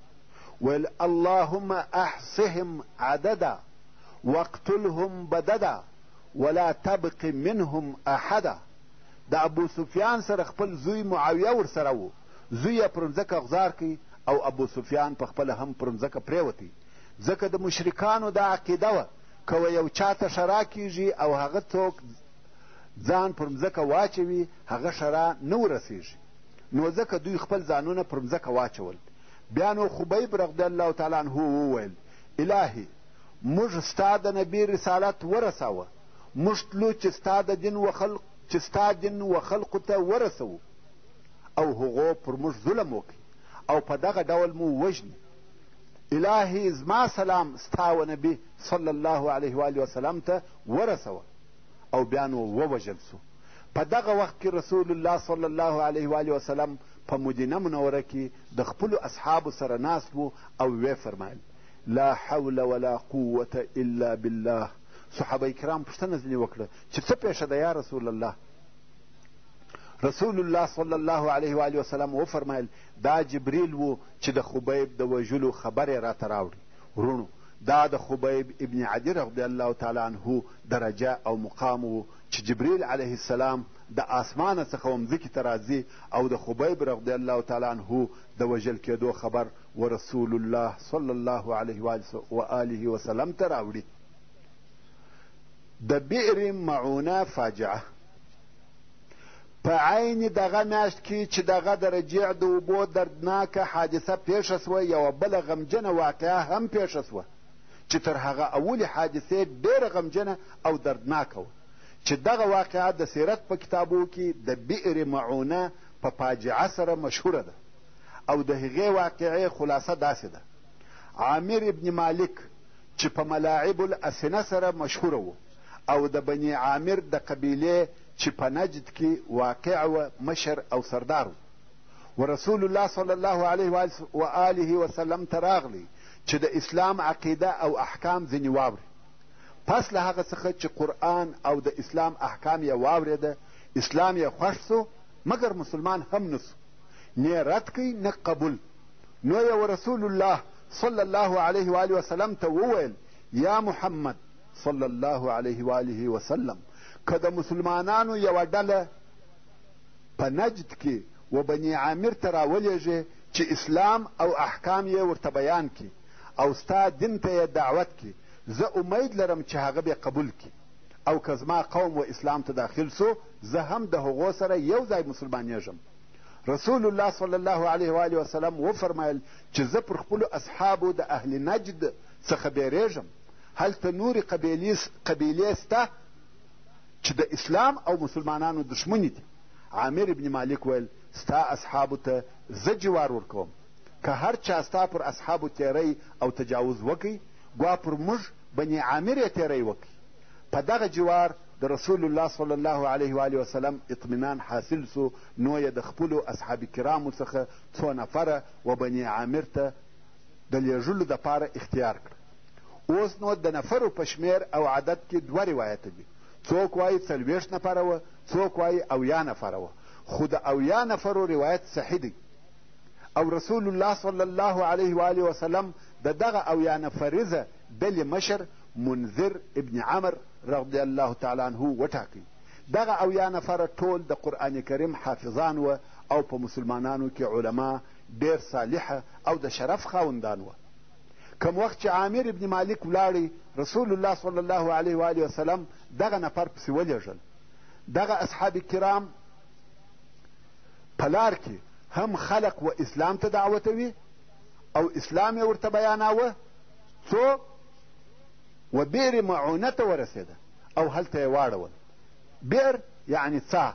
ویل، اللهم احصهم عددا واقتلهم بددا ولا تبق منهم احدا. د ابو سفیان سره خپل زوی معاویه ورسره و، زوی یې پر مځکه غزار کړ او ابو سفیان په خپله هم پر مځکه پرېوتی، ځکه د مشرکانو دا عقیده وه که و یو چا ته ښرا کیږي او هغه څوک ځان پر مځکه واچوي، هغه ښرا نه ورسیږي، نو ځکه دوی خپل ځانونه پر مځکه واچول. بیا نو خبیب رضی الله تعالی عنه وویل، الهي موږ ستا د نبي رسالت ورساوه، موږ تلو چې ستا د دین و خلق چې ستا دین و خلقو ته ورسوو او هغو پر موږ ظلم وکړي او په دغه ډول مو وژني. الهي زما سلام ستا و نبي صلی الله علیه وآله وسلم ته ورسوه. او بیا نو ووژل سو. په دغه وخت کې رسول الله صلی الله علیه وآله وسلم په مدینه منوره کې د خپلو اصحابو سره ناست وو او ویې فرمایل، لا حول ولا قوة الا بالله. صحابه کرام پوښتنه ځینې وکړه چې څه پېښه ده یا رسول الله؟ رسول الله صلی الله علیه وآله وسلم وفرمایل، دا جبریل و چې د خبیب د وژلو خبر یې راته راوړی. وروڼو، دا د خبیب ابن عدي رضی الله تعالی عنه درجه او مقام و چې جبریل علیه السلام د آسمانه څخه و مځکې ته راځي او د خبیب رضی الله تعالی عنه د وژل کېدو خبر و رسول الله صلی الله علیه و آله وسلم ته راوړي. د بئر معونه فاجعه. په عین دغه میاشت کې چې دغه د رجیع د اوبو دردناکه حادثه پېښه سوه، یوه بله غمجنه واقعه هم پېښه سوه چې تر هغه اولې حادثې ډېره غمجنه او دردناکه وه، چې دغه واقعه د سیرت په کتابو کې د بئر معونه په فاجعه سره مشهوره ده او د هغې واقعې خلاصه داسې ده. عامر ابن مالک چې په ملاعب الاسنه سره مشهوره و او د بني عامر د قبیلې چې په نجد کې واقع و مشر او سردار و، و رسول الله صلی الله علیه و آله وسلم ته راغلی چې د اسلام عقیده او احکام ځینې واوري. پس له هغه څخه چې قرآن او د اسلام احکام یې واورېده، اسلام یې خوښ سو، مګر مسلمان هم نه سو، نه رد کړ نه قبول. نو یې و رسول الله صلی الله علیه و آله وسلم ته وویل، یا محمد صلی الله علیه و آله وسلم، که د مسلمانانو یوه ډله په نجد کې و بني عامر ته راولېږې چې اسلام او احکام یې ورته بیان کړي او ستا دین ته یې دعوت کړي، زه امید لرم چې هغه به قبول کړي، او که زما قوم و اسلام ته داخل سو، زه هم د هغو سره یو ځای مسلمانېږم. رسول الله صلی الله علیه و آله وسلم وفرمایل چې زه پر خپلو اصحابو د اهل نجد څخه بیریږم، هلته نورې قبیلې سته چې د اسلام او مسلمانانو دښمنې دي. عامر ابن مالک ویل، ستا اصحابو ته زه جوار ورکوم، که هر چا ستا پر اصحابو تیری او تجاوز وکړي، ګوا پر موږ بني عامر یې تیری وکړي. په دغه جوار د رسول الله صلی الله علیه و وسلم اطمینان حاصل سو، نو یې د خپلو اصحاب کرامو څخه څو نفره و بني عامر ته د لېږلو دپاره اختیار کړه. اوس نو د نفرو په شمېر او عدد کې دوه روایته دي، څوک وایي 40 نفره وه، څوک وایي 70 نفره وه، خو د 70 نفرو روایت صحیح دی. او رسول الله صلی الله علیه و آله وسلم د دغه 70 نفریزه ډلې مشر منذر ابن عمر رضی الله تعالی عنه وټاکی. دغه 70 نفره ټول د قرآن کریم حافظان وه او په مسلمانانو کې علما ډېر صالحه او د شرف خاوندان وه. کوم وخت چې عامر ابن مالک ولاړی، رسول الله صلی الله علیه و آله وسلم دغه نفر پسې ولېږل. دغه اصحاب کرام په لار کې هم خلق و اسلام ته دعوتوي او اسلام یې ورته بیاناوه، څو و بئر معونه ته ورسېده او هلته یې واړول. بئر یعنې څاه.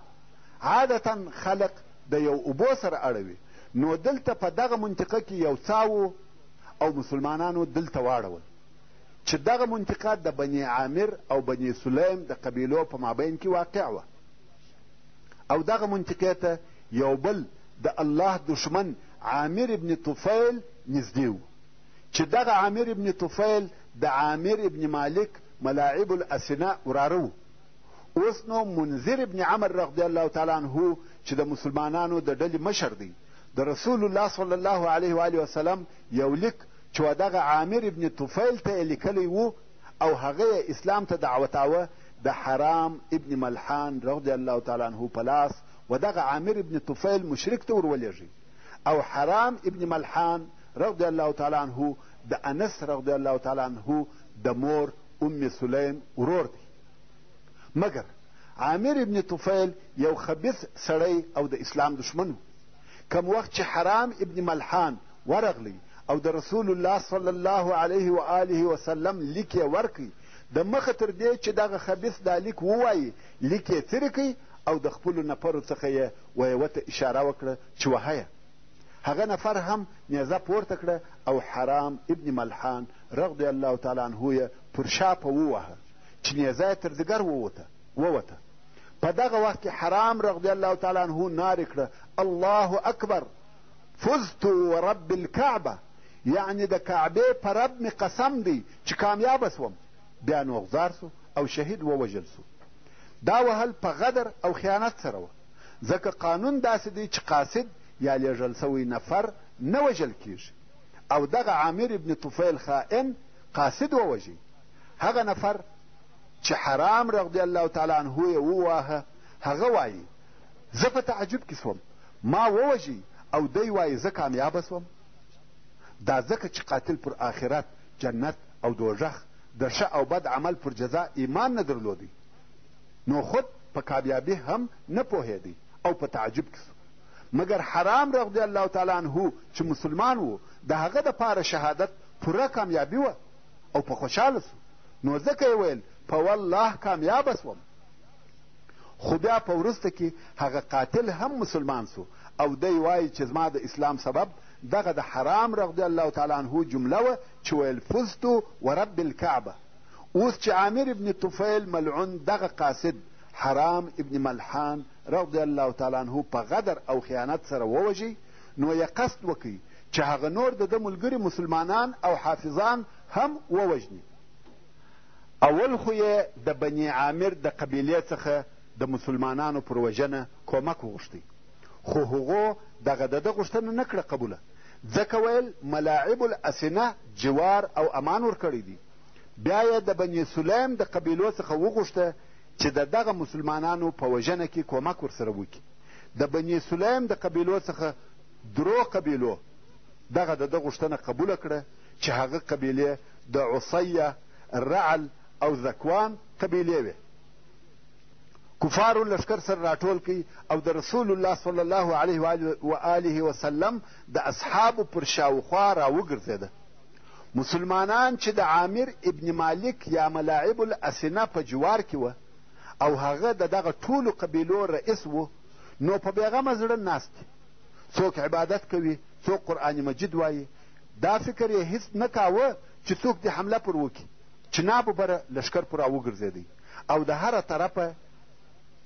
عادتا خلق د یو اوبو سره اړوي، نو دلته په دغه منطقه کې یو څاه و او مسلمانانو دلته واړول، چې دغه منطقه د بني عامر او بني سلیم د قبیلو په مابین کې واقع وه. او دغه منطقې ته یو بل د الله دښمن عامر ابن طفیل نږدې و، چې دغه عامر ابن طفیل د عامر ابن مالک ملاعب الاسنه وراره و. اوس نو منذر ابن عمر رضی الله تعالی عنه چې د مسلمانانو د ډلې مشر دی، د رسول الله صلی الله علیه و آله وسلم یو لیک چې و دغه عامر ابن طفیل ته یې لیکلی و او هغه یې اسلام ته دعوتاوه، د حرام ابن ملحان رضی الله تعالی عنه په لاس و دغه عامر ابن طفیل مشرک ته ورولېږي. او حرام ابن ملحان رضی الله تعالی عنه د انس رضی الله تعالی عنه د مور ام سلیم ورور دی. مګر عامر ابن طفیل یو خبیث سړی او د اسلام دښمن و. کوم وخت چې حرام ابن ملحان ورغلی او د رسول الله صلی الله علیه و آله وسلم لیک یې ورکړ، د مخه تر دې چې دغه خبیث دا لیک ووایي، لیک یې څیرې کړ او د خپلو نفرو څخه یې و یوه ته اشاره وکړه چې وهه یې. هغه نفر هم نیزه پورته کړه او حرام ابن ملحان رضی الله تعالی عنه یې پر شا په ووهه چې نیزه یې تر ځیګر ووته. په دغه وخت کې حرام رضی الله تعالی عنه نارې کړه، الله اکبر، فزت ورب الکعبه، یعنې د کعبې په رب مې قسم دی چې کامیابه سوم. بیا نو غزار سو او شهید ووژل سو. دا وهل په غدر او خیانت سره وه، ځکه قانون داسې دی چې قاصد یا لېږل سوی نفر نه وژل کیږي، او دغه عامر ابن طفیل خائن قاصد ووژی. هغه نفر چې حرام رضی الله تعالی عنه یې وواهه، هغه وایي زه په تعجب کې سوم، ما ووژی او دی وایي زه کامیابه سوم. دا ځکه چې قاتل پر آخرت، جنت او دوږخ د ښه او بد عمل پر جزا ایمان نه درلودی، نو خود په کامیابي هم نه پوهېدی او په تعجب کې سو. مګر حرام رضی الله تعالی عنه چې مسلمان و، د هغه دپاره شهادت پوره کامیابي وه او په خوشحاله سو، نو ځکه یې ویل په والله کامیابه سوم. خو بیا په وروسته کې هغه قاتل هم مسلمان سو او دی وایي چې زما د اسلام سبب دغه د حرام رضی الله تعالی عنه جمله وه چې ویل فزت ورب الکعبه. اوس چې عامر ابن طفیل ملعون دغه قاصد حرام ابن ملحان رضی الله تعالی عنه په غدر او خیانت سره ووژی، نو یې قصد وکړي چې هغه نور د ده ملګري مسلمانان او حافظان هم ووژني. اول خو یې د بني عامر د قبیلې څخه د مسلمانانو پر وژنه کومک وغوښتی، خو هغو دغه د ده غوښتنه نه کړه قبوله، ځکه ویل ملاعب الاسنه جوار او امان ورکړی دی. بیا یې د بني سلیم د قبیلو څخه وغوښته چې د دغه مسلمانانو په وژنه کې کومک ورسره وکړي. د بني سلیم د قبیلو څخه درو قبیلو دغه د ده غوښتنه قبوله کړه، چې هغه قبیلې د عصیه، رعل او ذکوان قبیلې وې. کفارو لښکر سره راټول کړي او د رسول الله صلی الله علیه و آله وسلم د اصحابو پر شاوخوا راوګرځېده. مسلمانان چې د عامر ابن مالک یا ملاعب الاسنه په جوار کې وه او هغه د دغه ټولو قبیلو رئیس و، نو په بېغمه زړه ناست دي، څوک عبادت کوي، څوک قرآن مجید وایي. دا فکر یې هیڅ نه کاوه چې څوک دې حمله پر وکړي، چې ناببره لښکر پر راوګرځېدی او د هره طرفه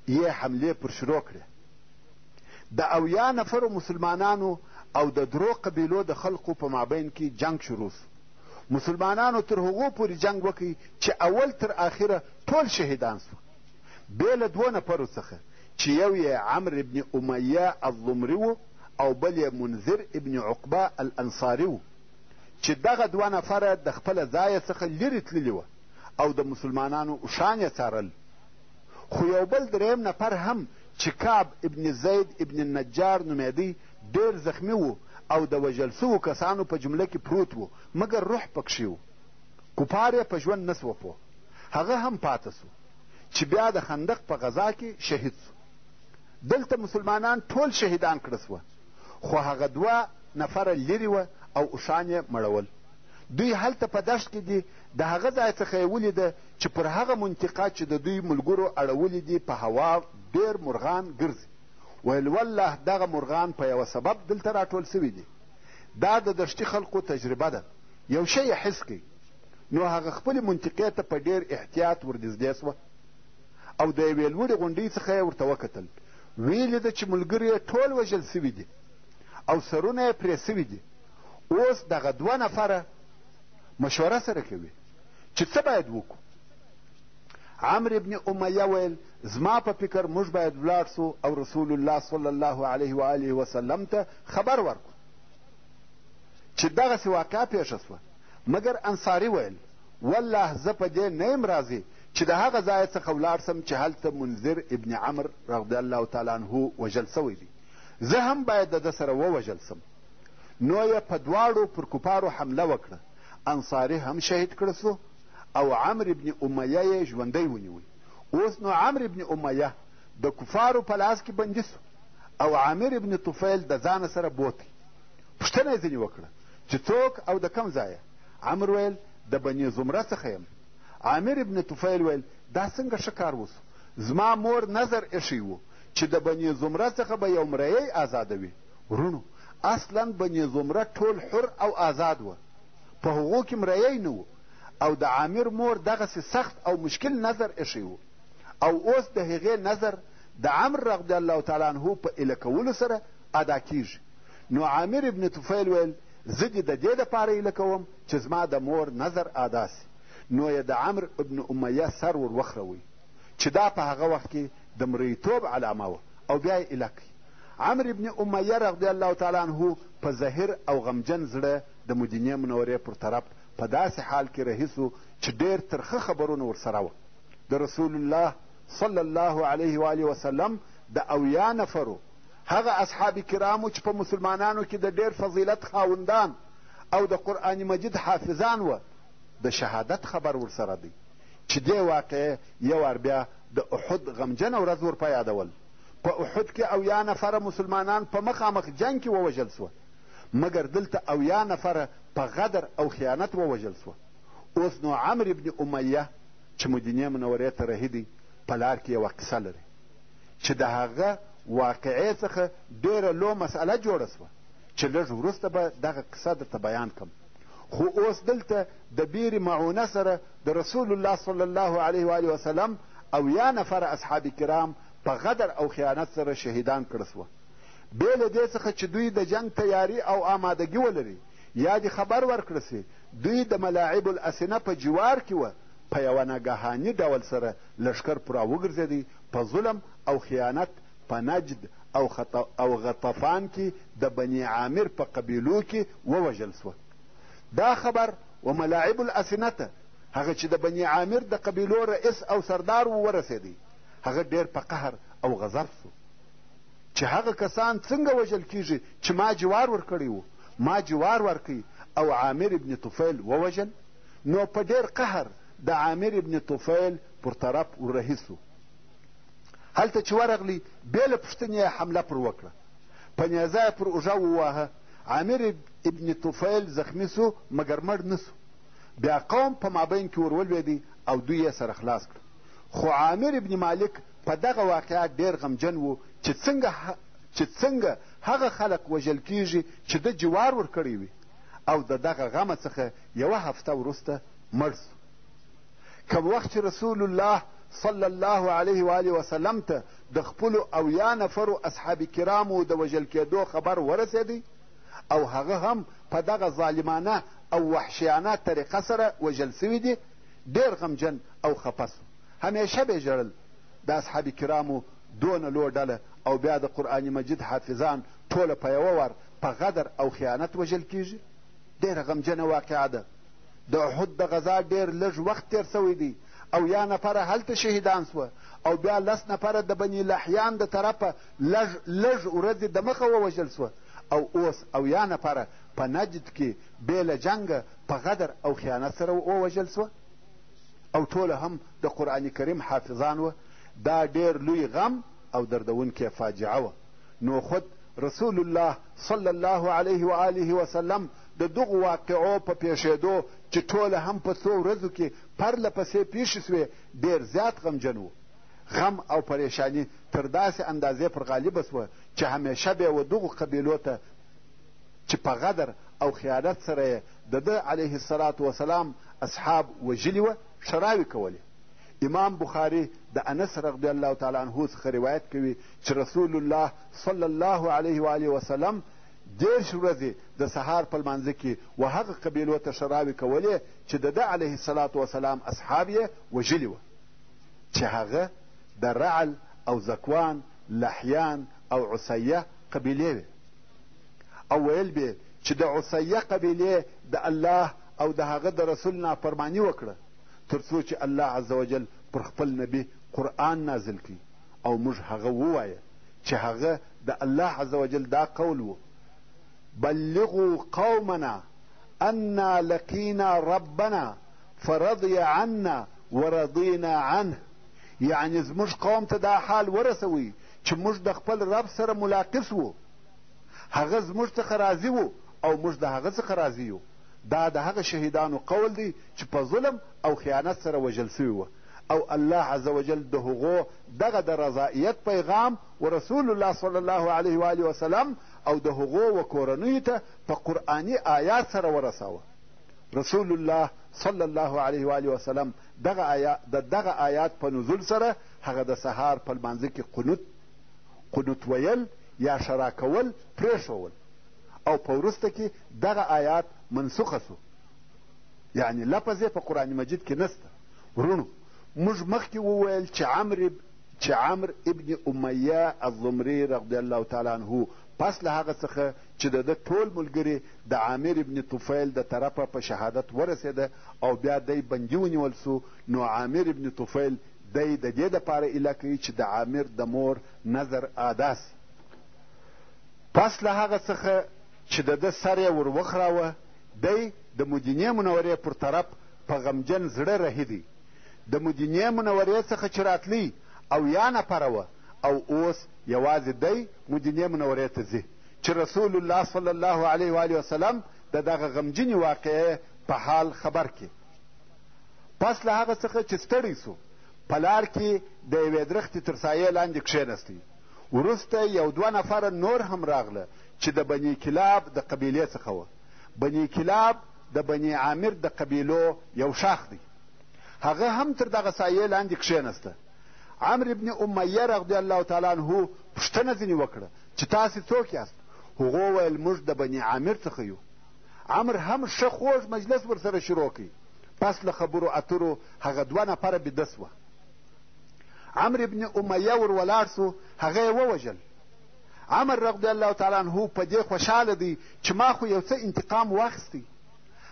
یې حملې پر شروع کړې. د 70 نفرو مسلمانانو او د درو قبیلو د خلقو په مابین کې جنګ شروع سو. مسلمانانو تر هغو پورې جنګ وکړ چې اول تر آخره ټول شهیدان سوه، بې له دوو نفرو څخه چې یو یې عمرو ابن امیه الضمري و او بل یې منذر ابن عقبه الانصاري و، چې دغه دوه نفره د خپله ځایه څخه لیرې تللي وه او د مسلمانانو اوښان یې څارل. خو یو بل دریم نفر هم چې کعب ابن زید ابن النجار نومېدی ډېر زخمي و او د وژل سوو کسانو په جمله کې پروت و، مګر روح پکښې و. کفار یې په ژوند نه سوه پوه، هغه هم پاته سو چې بیا د خندق په غزا کې شهید سو. دلته مسلمانان ټول شهیدان کړه سوه، خو هغه دوه نفره لیرې وه او اوښان یې مړول. دوی هلته په دښت کې دي، د هغه ځای څخه یې ولیده چې پر هغه منطقه چې د دوی ملګرو اړولي دي په هوا ډېر مرغان ګرځي. ویل والله دغه مرغان په یوه سبب دلته راټول سوي دي. دا د دښتي خلقو تجربه ده، یو شی یې حس کړي. نو هغه خپلې منطقې ته په ډېر احتیاط ورنږدې سوه او د یوې لوړې غونډۍ څخه یې ورته وکتل. ویې لیده چې ملګري یې ټول وژل سوي دي او سرونه یې پرې سوي دي. اوس دغه دوه نفره مشوره سره کوي چې څه باید وکړو. عمرو ابن امیه ویل زما په فکر موږ باید ولاړ سو او رسول الله صلی الله علیه و آله وسلم ته خبر ورکړو چې دغسې واقعه پېښه سوه. مګر انصاري ویل والله زه په دې نه یم راضي چې د هغه ځایه څخه ولاړ سم چې هلته منذر ابن عمرو رضی الله تعالی عنه وژل سوی دی، زه هم باید د ده سره ووژل سم. نو یې په دواړو پر کفارو حمله وکړه، انصاري هم شهید کړه سو او عمرو ابن امیه یې ژوندی ونیوی. اوس نو عمرو ابن امیه د کفارو په لاس کې بندي سو او عامر ابن طفیل د ځانه سره بوتی. پوښتنه یې ځینې وکړه چې څوک او د کوم ځایه؟ عمرو ویل د بني زمره څخه یم. عامر ابن طفیل ویل دا څنګه ښه کار وسو؟ زما مور نظر ایښی و چې د بني زمره څخه به یو مریی ازادوي. وروڼو اصلا بني زمره ټول حر او ازاد وه، په هغو کې مریی نه و او د عامر مور دغسې سخت او مشکل نظر ایښی و او اوس د هغې نظر د عمرو رضی الله تعالی عنه په ایله کولو سره ادا کیږي. نو عامر ابن طفیل ویل زه دې د دې دپاره ایله کوم چې زما د مور نظر ادا سي. نو یې د عمرو ابن امیه سر ور وخروی چې دا په هغه وخت کې د مرییتوب علامه وه او بیا یې ایله کړ. عمرو ابن امیه رضی الله تعالی عنه په زهیر او غمجن زړه د مدینې منورې پر طرف په داسې حال کې رهي سو چې ډېر ترخه خبرونه ورسره وه. د رسول الله صلی الله علیه و آله وسلم د 70 نفرو هغه اصحاب کرامو چې په مسلمانانو کې د ډېر فضیلت خاوندان او د قرآن مجید حافظان وه د شهادت خبر ورسره دی چې دې واقعې یو وار بیا د احد غمجنه ورځ ور په یادول. په احد کې 70 نفره مسلمانان په مخامخ جنګ کې ووژل سوه، مګر دلته 70 نفره په غدر او خیانت ووژل سوه. اوس نو عمرو ابن امیه چې مدینې منورې ته رهي دی په لار کې یوه قصه لري چې د هغه واقعې څخه ډېره لو مسئله جوړه سوه چې لږ وروسته به دغه قصه درته بیان کم. خو اوس دلته د بیر معونه سره د رسول الله صلی الله علیه و وسلم 70 نفره اصحاب کرام په غدر او خیانت سره شهیدان کړه سوه. بې له دې څخه چې دوی د جنګ تیاری او آمادګي ولري یا دې خبر ورکړه سي، دوی د ملاعب الاسنه په جوار کې وه، په یوه ناګهاني ډول سره لښکر پر راوګرځېدی، په ظلم او خیانت په نجد او غطفان کې د بني عامر په قبیلو کې ووژل سوه. دا خبر و ملاعب الاسنه ته، هغه چې د بني عامر د قبیلو رئیس او سردار و، ورسېدی. هغه ډېر په قهر او غضب سو چې هغه کسان څنګه وژل کیږي چې ما جوار ورکړی و، ما جوار ورکړي او عامر ابن طفیل ووژل. نو په ډېر قهر د عامر ابن طفیل پر طرف ورهي سو. هلته چې ورغلی بې له پوښتنې یې حمله پر وکړه، په نیزه یې پر اوږه وواهه. عامر ابن طفیل زخمي سو مګر مړ نه سو. بیا قوم په مابین کې ور ولوېدی او دوی یې سره خلاص کړه. خو عامر ابن مالک په دغه واقعه ډېر غمجن و چې څنګه هغه خلک وژل کیږي چې ده جوار ورکړی وي او د دغه غمه څخه یوه هفته وروسته مړ سو. کوم وخت چې رسول الله صلی الله علیه و آله وسلم ته د خپلو 70 نفرو اصحاب کرامو د وژل کېدو خبر ورسېدی او هغه هم په دغه ظالمانه او وحشیانه طریقه سره وژل سوي دي، ډېر غمجن او خفه سو. همېشه به یې ژړل. د اصحاب کرامو دونه لو ډله او بیا د قرآن مجید حافظان ټوله په یوه وار په غدر او خیانت وژل کېږي؟ ډېره غمجنه واقعه ده. د احد د غزا ډېر لږ وخت تېر سوی دی 70 نفره هلته شهیدان سوه او بیا 10 نفره د بني لحیان د طرفه لږ لږ ورځې دمخه ووژل سوه او اوس 70 نفره په نجد کې بې له جنګه په غدر او خیانت سره ووژل سوه او ټوله هم د قرآن کریم حافظان وه. دا ډېر لوی غم او دردونکې فاجعه وه. نو خود رسول الله صلی الله علیه و آله وسلم د دغو واقعو په پېښېدو چې ټوله هم په څو ورځو کې پرله پسې پېښې سوې ډېر زیات غمجن و. غم او پریشاني تر داسې اندازې پر غالبه سوه چې همېشه به یې و دغو قبیلو ته چې په غدر او خیانت سره یې د ده علیه الصلاة وسلام اصحاب وژلي وه ښراوې کولې. امام بخاري د انس رضی الله تعالی عنه څخه روایت کوي چې رسول الله صلی الله علیه و آله وسلم 30 ورځې د سهار په لمانځه کې و هغه قبیلو ته ښراوې کولې چې د ده علیه الصلاة وسلام اصحاب یې وژلي وه، چې هغه د رعل او ذکوان، لحیان او عصیه قبیلې وې. او ویل به چې د عصیه قبیلې د الله او د هغه د رسول نافرماني وکړه تر څو چې الله عز وجل پر خپل نبي قرآن نازل کړي او موږ هغه ووایه چې هغه د الله عز وجل دا قول و: بلغوا قومنا انا لقینا ربنا فرضی عنا ورضینا عنه. یعنې زموږ قوم ته دا حال ورسوئ چې موږ د خپل رب سره ملاقي سوو، هغه زموږ څخه راضي و او موږ د هغه څخه راضي یو. دا د هغه شهیدانو قول دی چې په ظلم او خیانت سره وژل سوي وه او الله عز وجل د هغو دغه د رضائیت پیغام و رسول الله صلی الله علیه و آله وسلم او د هغو و کورنیو ته په قرآني آیات سره ورساوه. رسول الله صلی الله علیه و آله وسلم دغه آیا د دغه آیات په نزول سره هغه د سهار په لمانځه کې قنوت ویل یا ښرا کول پرېښوول او په وروسته کې دغه آیات منسوخه سو، یعنې لفظ یې په قرآن مجید کې نسته. وروڼو، موږ مخکې وویل چې عمرو ابن امیه الضمري رضی الله تعالی عنه پس له هغه څخه چې د ده ټول ملګري د عامر ابن طفیل د طرفه په شهادت ورسېده او بیا دی بندي ونیول سو، نو عامر ابن طفیل دی د دې دپاره ایله کوي چې د عامر د مور نذر ادا سي. پس له هغه څخه چې د ده سر یې ور وخراوه، دی د مدینې منورې پر طرف په غمجن زړه رهي دی. د مدینې منورې څخه چې راتلی 70 نفره وه او اوس یوازې دی مدینې منورې ته ځي چې رسول الله صلی الله علیه و آله وسلم د دغه غمجنې واقعې په حال خبر کړي. پس له هغه څخه چې ستړی سو، په لار کې د یوې درختې تر سایې لاندې کښېنستی. وروسته یو دوه نفره نور هم راغله چې د بني کلاب د قبیلې څخه وه. بني کلاب د بني عامر د قبیلو یو ښاخ دی. هغه هم تر دغه سایې لاندې کښېنسته. عمرو ابن امیه رضی الله تعالی عنه پوښتنه ځینې وکړه چې تاسې څوک یاست؟ هغو ویل موږ د بني عامر څخه یو. عمرو هم ښه خوږ مجلس ورسره شروع کړ. پس له خبرو اترو هغه دوه نفره بیده سوه. عمرو ابن امیه ور ولاړ سو، هغه یې ووژل. عمر رضی الله تعالی عنه په دې خوشحاله دی چې ما خو یو څه انتقام واخیستی،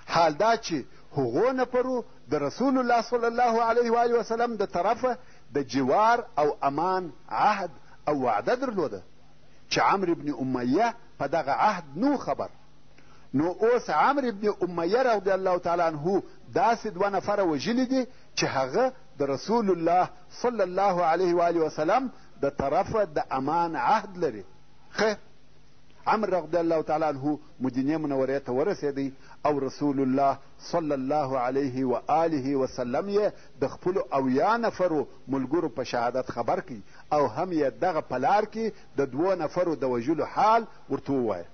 حال دا چې هغو نفرو د رسول الله صلی الله علیه و آله وسلم د طرفه د جوار او امان عهد او وعده درلوده چې عمرو ابن امیه په دغه عهد نو خبر. نو اوس عمرو ابن امیه رضی الله تعالی عنه داسې دوه نفره وژلي دي چې هغه د رسول الله صلی الله علیه و آله وسلم د طرفه د امان عهد لري. خیر، عمرو رضی الله تعالی عنه مدینې منورې ته ورسېدی او رسول الله صلی الله علیه و آله وسلم یې د خپلو 70 نفرو ملګرو په شهادت خبر کړ او هم یې دغه په لار کې د دوو نفرو د وژلو حال ورته ووایه.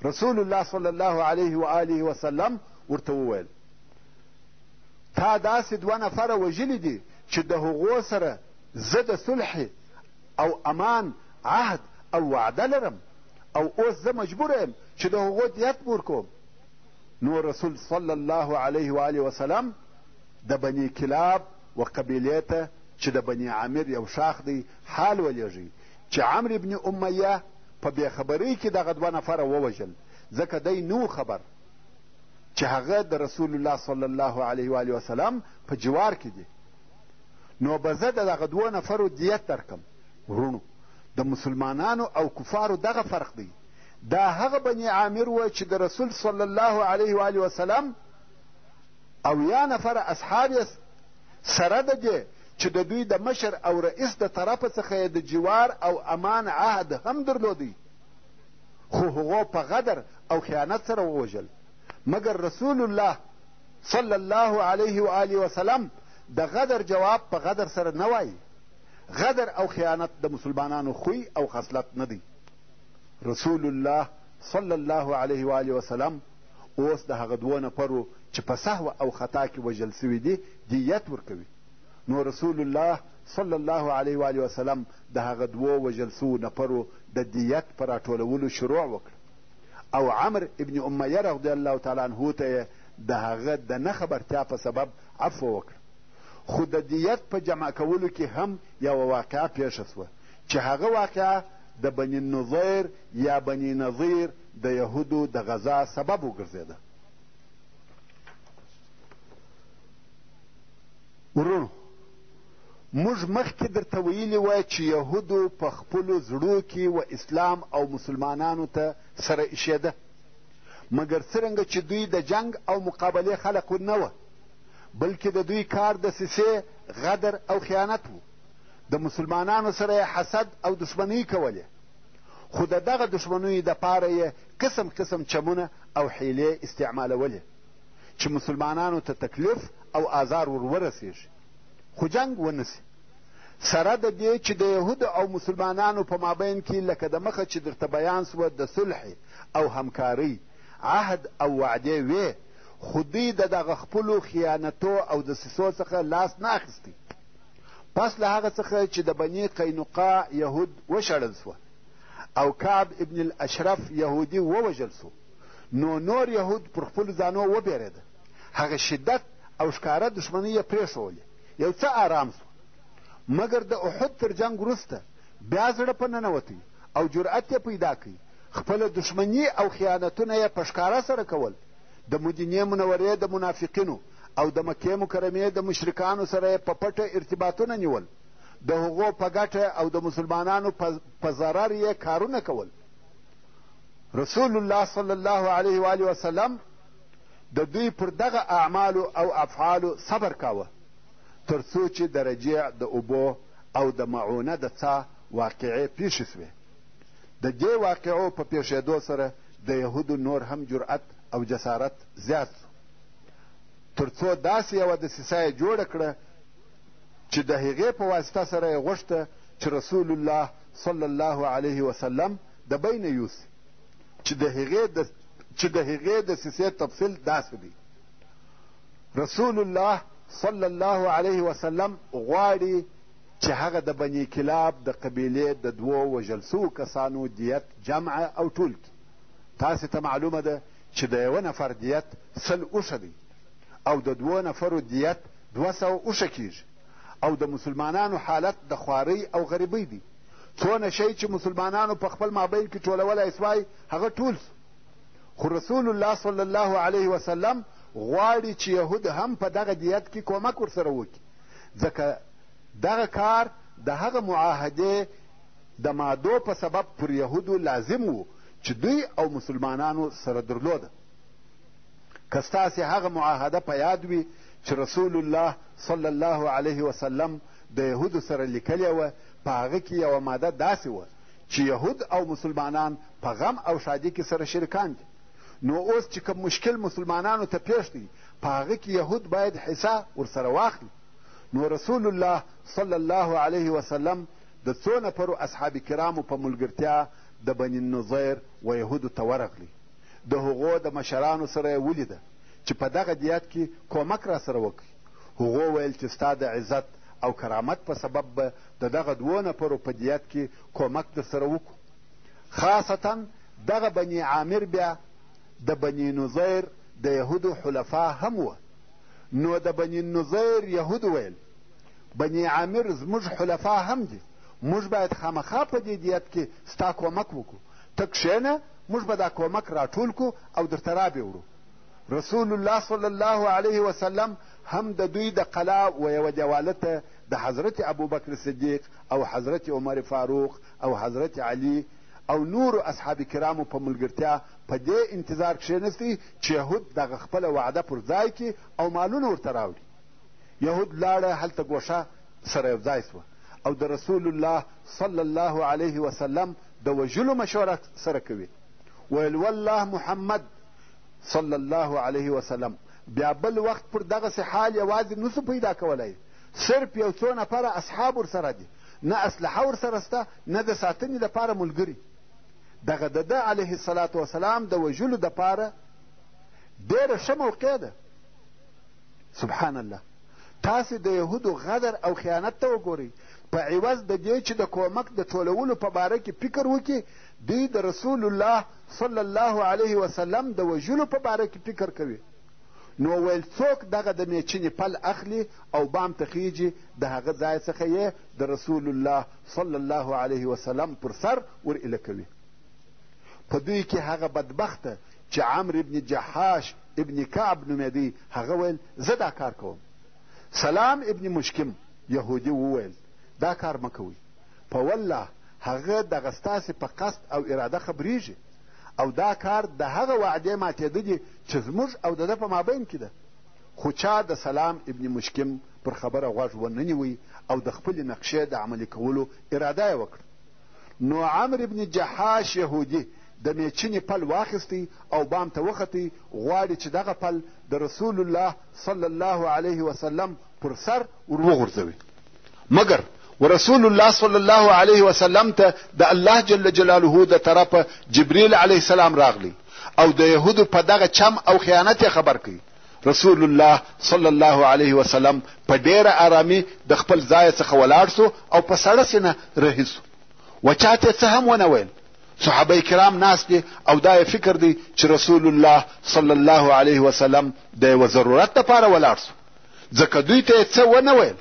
رسول الله صلی الله علیه و آله وسلم ورته وویل: تا داسې دوه نفره وژلي دي چې د هغو سره زه د صلح او امان عهد او وعده لرم او اوس زه مجبوره یم چې د هغو دیت ورکوم. نو رسول صلی الله علیه و آله وسلم د بني کلاب و قبیلې ته چې د بني عامر یو ښاخ دی حال ولیږي چې عمرو ابن امیه په بې خبرۍ کې دغه دوه نفره ووژل، ځکه دی نه خبر چې هغه د رسول الله صلی الله علیه و آله وسلم په جوار کې دي، نو به زه د دغه دوو نفرو دیت درکم. وروڼو، د مسلمانانو او کفارو دغه فرق دی. دا هغه بني عامر و چې د رسول صلی الله علیه و آله وسلم او یا نفره اصحاب یې سره د دې چې د دوی د مشر او رئیس د طرفه څخه یې د جوار او امان عهد هم درلودی، خو هغو په غدر او خیانت سره ووژل. مګر رسول الله صلی الله علیه و آله وسلم د غدر جواب په غدر سره نه وایي. غدر او خیانت د مسلمانانو خوی او خصلت نه دی. رسول الله صلی الله علیه و آله وسلم اوس د هغه دوو نفرو چې په سهوه او خطا کې وژل سوي دي دیت ورکوي. نو رسول الله صلی الله علیه و آله وسلم د هغه دوو وژل سوو نفرو د دیت په راټولولو شروع وکړه او عمرو ابن امیه رضی الله تعالی عنه ته یې د هغه د نه خبرتیا په سبب عفو وکړه. خو د دیت په جمع کولو کې هم یوه واقعه پېښه سوه چې هغه واقعه د بني النضیر یا بني نظیر د یهودو د غزا سبب وګرځېده. وروڼو، موږ مخکې درته ویلي وه چې یهودو په خپلو زړو کې و اسلام او مسلمانانو ته سره ایښېده، مګر څرنګه چې دوی د جنګ او مقابلې خلق نه وه، بلکې د دوی کار دسیسې، غدر او خیانت و. د مسلمانانو سره یې حسد او دښمنۍ کولې، خو د دغه دښمنیو دپاره یې قسم قسم چمونه او حیلې استعمالولې چې مسلمانانو ته تکلیف او آزار ور ورسیږي، خو جنګ ونه سي. سره د دې چې د یهودو او مسلمانانو په مابین کې لکه د مخه چې درته بیان سوه د صلح او همکارۍ عهد او وعدې وې، خو دوی د دغه خپلو خیانتو او دسیسو څخه لاس نه اخیستی. پس له هغه څخه چې د بني قینقاع یهود وشړل سوه او کعب ابن الاشرف یهودي ووژل سو، نو نور یهود پر خپلو ځانو وبېرېده، هغه شدت او ښکاره دښمنۍ یې پرېښوولې، یو څه آرام سو. مګر د احد تر جنګ وروسته بیا زړه په ننوتی او جرأت یې پیدا کړ، خپله دښمني او خیانتونه یې په ښکاره سره کول. د مدینې منورې د منافقینو او د مکې مکرمې د مشرکانو سره یې په پټه ارتباطونه نیول، د هغو په ګټه او د مسلمانانو په ضرر یې کارونه کول. رسول الله صلی الله علیه و آله وسلم د دوی پر دغه اعمالو او افعالو صبر کاوه تر څو چې د رجیع د اوبو او د معونه د څاه واقعې پیښې سوې. د دې واقعو په پېښېدو سره د یهودو نور هم جرأت او جسارت زیات سو، تر څو داسې یوه دسیسه یې جوړه کړه چې د هغې په واسطه سره یې غوښته چې رسول الله صلی الله علیه وسلم د بینه یوسي، چې د هغې د چې د هغې دسیسې تفصیل داسې دی. رسول الله صلی الله علیه وسلم غواړي چې هغه د بني کلاب د قبیلې د دوو وژل سوو کسانو دیت جمع او ټول کړي. تاسې ته معلومه ده چې د یوه نفر دیت 100 اوښه دی او د دوو نفرو دیت 200 اوښه کیږي او د مسلمانانو حالت د خوارۍ او غریبۍ دی. څونه شی چې مسلمانانو په خپل مابین کې ټولولای سوای هغه ټول سو، خو رسول الله صلی الله علیه وسلم غواړي چې یهود هم په دغه دیت کې کومک ورسره وکړي، ځکه دغه کار د هغه معاهدې د مادو په سبب پر یهودو لازم و چې دوی او مسلمانانو سره درلوده. که ستاسې هغه معاهده په یاد وي چې رسول الله صلی الله علیه وسلم د یهودو سره لیکلې وه، په هغه کې یوه ماده داسې وه چې یهود او مسلمانان په غم او ښادي کې سره شریکان دي. نو اوس چې کوم مشکل مسلمانانو ته پېښ دی، په هغه کې یهود باید حصه ورسره واخلي. نو رسول الله صلی الله علیه وسلم د څو نفرو اصحاب کرامو په ملګرتیا د بني النضیر و یهودو ته ورغلی، د هغو د مشرانو سره یې ولیده چې په دغه دیت کې کومک راسره وکړي. هغو ویل چې ستا د عزت او کرامت په سبب به د دغه دوو نفرو په دیت کې کومک درسره وکړو. خاصتا دغه بني عامر بیا د بني نضیر د یهودو حلفا هم وه. نو د بني نضیر یهودو ویل، بني عامر زموږ حلفا هم دي، موږ باید خامخا په دې دیت کې ستا کومک وکړو. ته کښېنه، موږ به دا کومک راټول کړو او درته رابې وړو. رسول الله صلی الله علیه وسلم هم د دوی د قلا و یوه دېواله ته د حضرت ابوبکر صدیق او حضرت عمر فاروق او حضرت علی او نورو اصحاب کرامو په ملګرتیا په دې انتظار کښېنستی چې یهود دغه خپله وعده پر ځای کړي او مالونه ورته راوړي. یهود لاړه هلته ګوښه سره یو ځای سوه او د رسول الله صلی الله علیه وسلم د وژلو مشوره سره کوي. ویل والله محمد صلی الله علیه وسلم بیا بل وخت پر دغسې حال یوازې نسو پیدا کولای، صرف یو څو نفره اصحاب ورسره دي، نه اسلحه ورسره سته، نه د ساتنې دپاره ملګري. دغه د ده علیه الصلاة وسلام د وژلو دپاره ډېره ښه موقع ده. سبحان الله، تاسې د یهودو غدر او خیانت ته وګورئ. په عوض د دې چې د کومک د ټولولو په باره کې فکر وکړي، دوی د رسول الله صلی الله علیه وسلم د وژلو په باره کې فکر کوي. نو ویل څوک دغه د میچنې پل اخلي او بام ته خیږي، د هغه ځای څخه یې د رسول الله صلی الله علیه وسلم پر سر ور ایله کوي. په دوی کې هغه بدبخته چې عمرو ابن جحاش ابن کعب نومېدی، هغه ویل زه دا کار کوم. سلام ابن مشکم یهودي وویل دا کار مه کوئ، په والله هغه دغه ستاسې په قصد او اراده خبرېږي او دا کار د هغه وعدې ماتېده دي چې زموږ او د ده په مابین کې ده. خو چا د سلام ابن مشکم پر خبره غوږ ونه نیوی او د خپلې نقشې د عملي کولو اراده یې وکړه. نو عمرو ابن جحاش یهودي د میچنې پل واخیستی او بام ته وختی، غواړي چې دغه پل د رسول الله صلی الله علیه وسلم پر سر ور وغورځوي. مګر ورسول الله صلی الله علیه وسلم ته د الله جل جلاله د طرفه جبریل علیه السلام راغلی او د یهودو په دغه چم او خیانت یې خبر کړ. رسول الله صلی الله علیه وسلم په ډېره آرامي د خپل ځایه څخه ولاړ سو او په سړه سینه رهي سو. و چاته یې څه هم ونه ویل. صحابه کرام ناست دي او دا یې فکر دی چې رسول الله صلی الله علیه وسلم د یوه ضرورت دپاره ولاړ سو، ځکه دوی ته یې څه ونه ویل.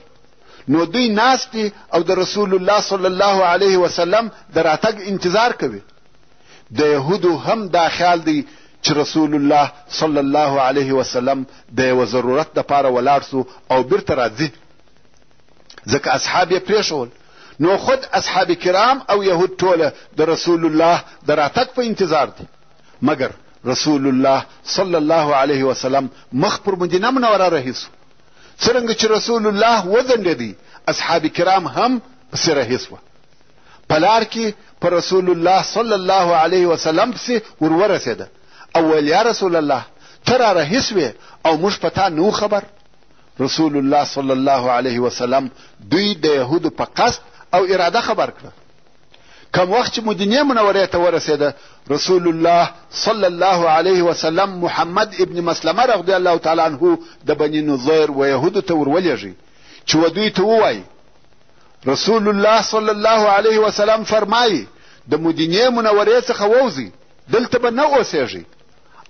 نو دوی ناست دي او د رسول الله صلی الله علیه وسلم د راتګ انتظار کوي. د یهودو هم دا خیال دی چې رسول الله صلی الله علیه وسلم د یوه ضرورت دپاره ولاړ سو او بیرته راځي، ځکه اصحاب یې پرېښول. نو خود اصحاب کرام او یهود ټوله د رسول الله د راتګ په انتظار دي. مګر رسول الله صلی الله علیه وسلم مخ پر مدینه منوره رهي سو. څرنګه چې رسول الله وځنډېدی، اصحاب کرام هم پسې رهي سوه. په لار کې پر رسول الله صلی الله علیه وسلم پسې ور ورسېده او ویل یا رسول الله، ته را رهي سوې او موږ په تا نه خبر. رسول الله صلی الله علیه وسلم دوی د یهودو په قصد او اراده خبر کړه. کم وخت چې مدینې منورې ته ورسېده، رسول الله صلی الله علیه وسلم محمد ابن مسلمه رضی الله تعالی عنه د بني نضیر و یهودو ته ورولېږي چې و دوی ته ووایي رسول الله صلی الله علیه وسلم فرمایي د مدینې منورې څخه ووځئ، دلته به نه اوسېږئ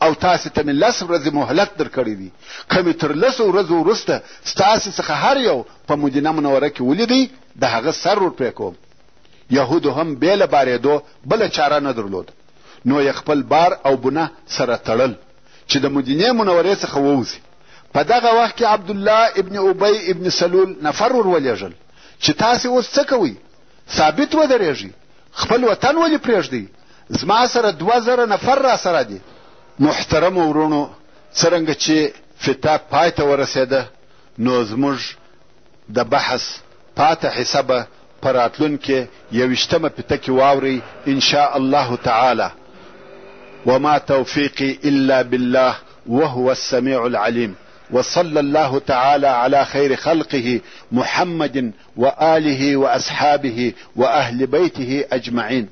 او تاسې ته مې لس ورځې مهلت درکړی دی. که مې تر لسو ورځو وروسته ستاسې څخه هر یو په مدینه منوره کې ولیدی، د هغه سر ور پرې کوم. یهودو هم بې له بارېدو بله چاره نه درلوده، نو یې خپل بار او بونه سره تړل چې د مدینې منورې څخه ووځي. په دغه وخت کې عبدالله ابن ابی ابن سلول نفر ور ولېږل چې تاسې اوس څه کوئ؟ ثابت ودرېږئ، خپل وطن ولې پرېږدئ؟ زما سره 2000 نفر راسره دي. محترمو وروڼو، څرنګه چې فته پای ته ورسېده، نو زموږ د بحث پاته حصه به په راتلونکې 21مه فته کې واورئ ان شاء الله تعالی. وما توفیقي الا بالله وهو السميع العليم. وصلى الله تعالى على خير خلقه محمد وآله وأصحابه وأهل بيته أجمعين.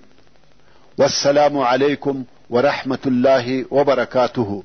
والسلام عليكم ورحمة الله وبركاته.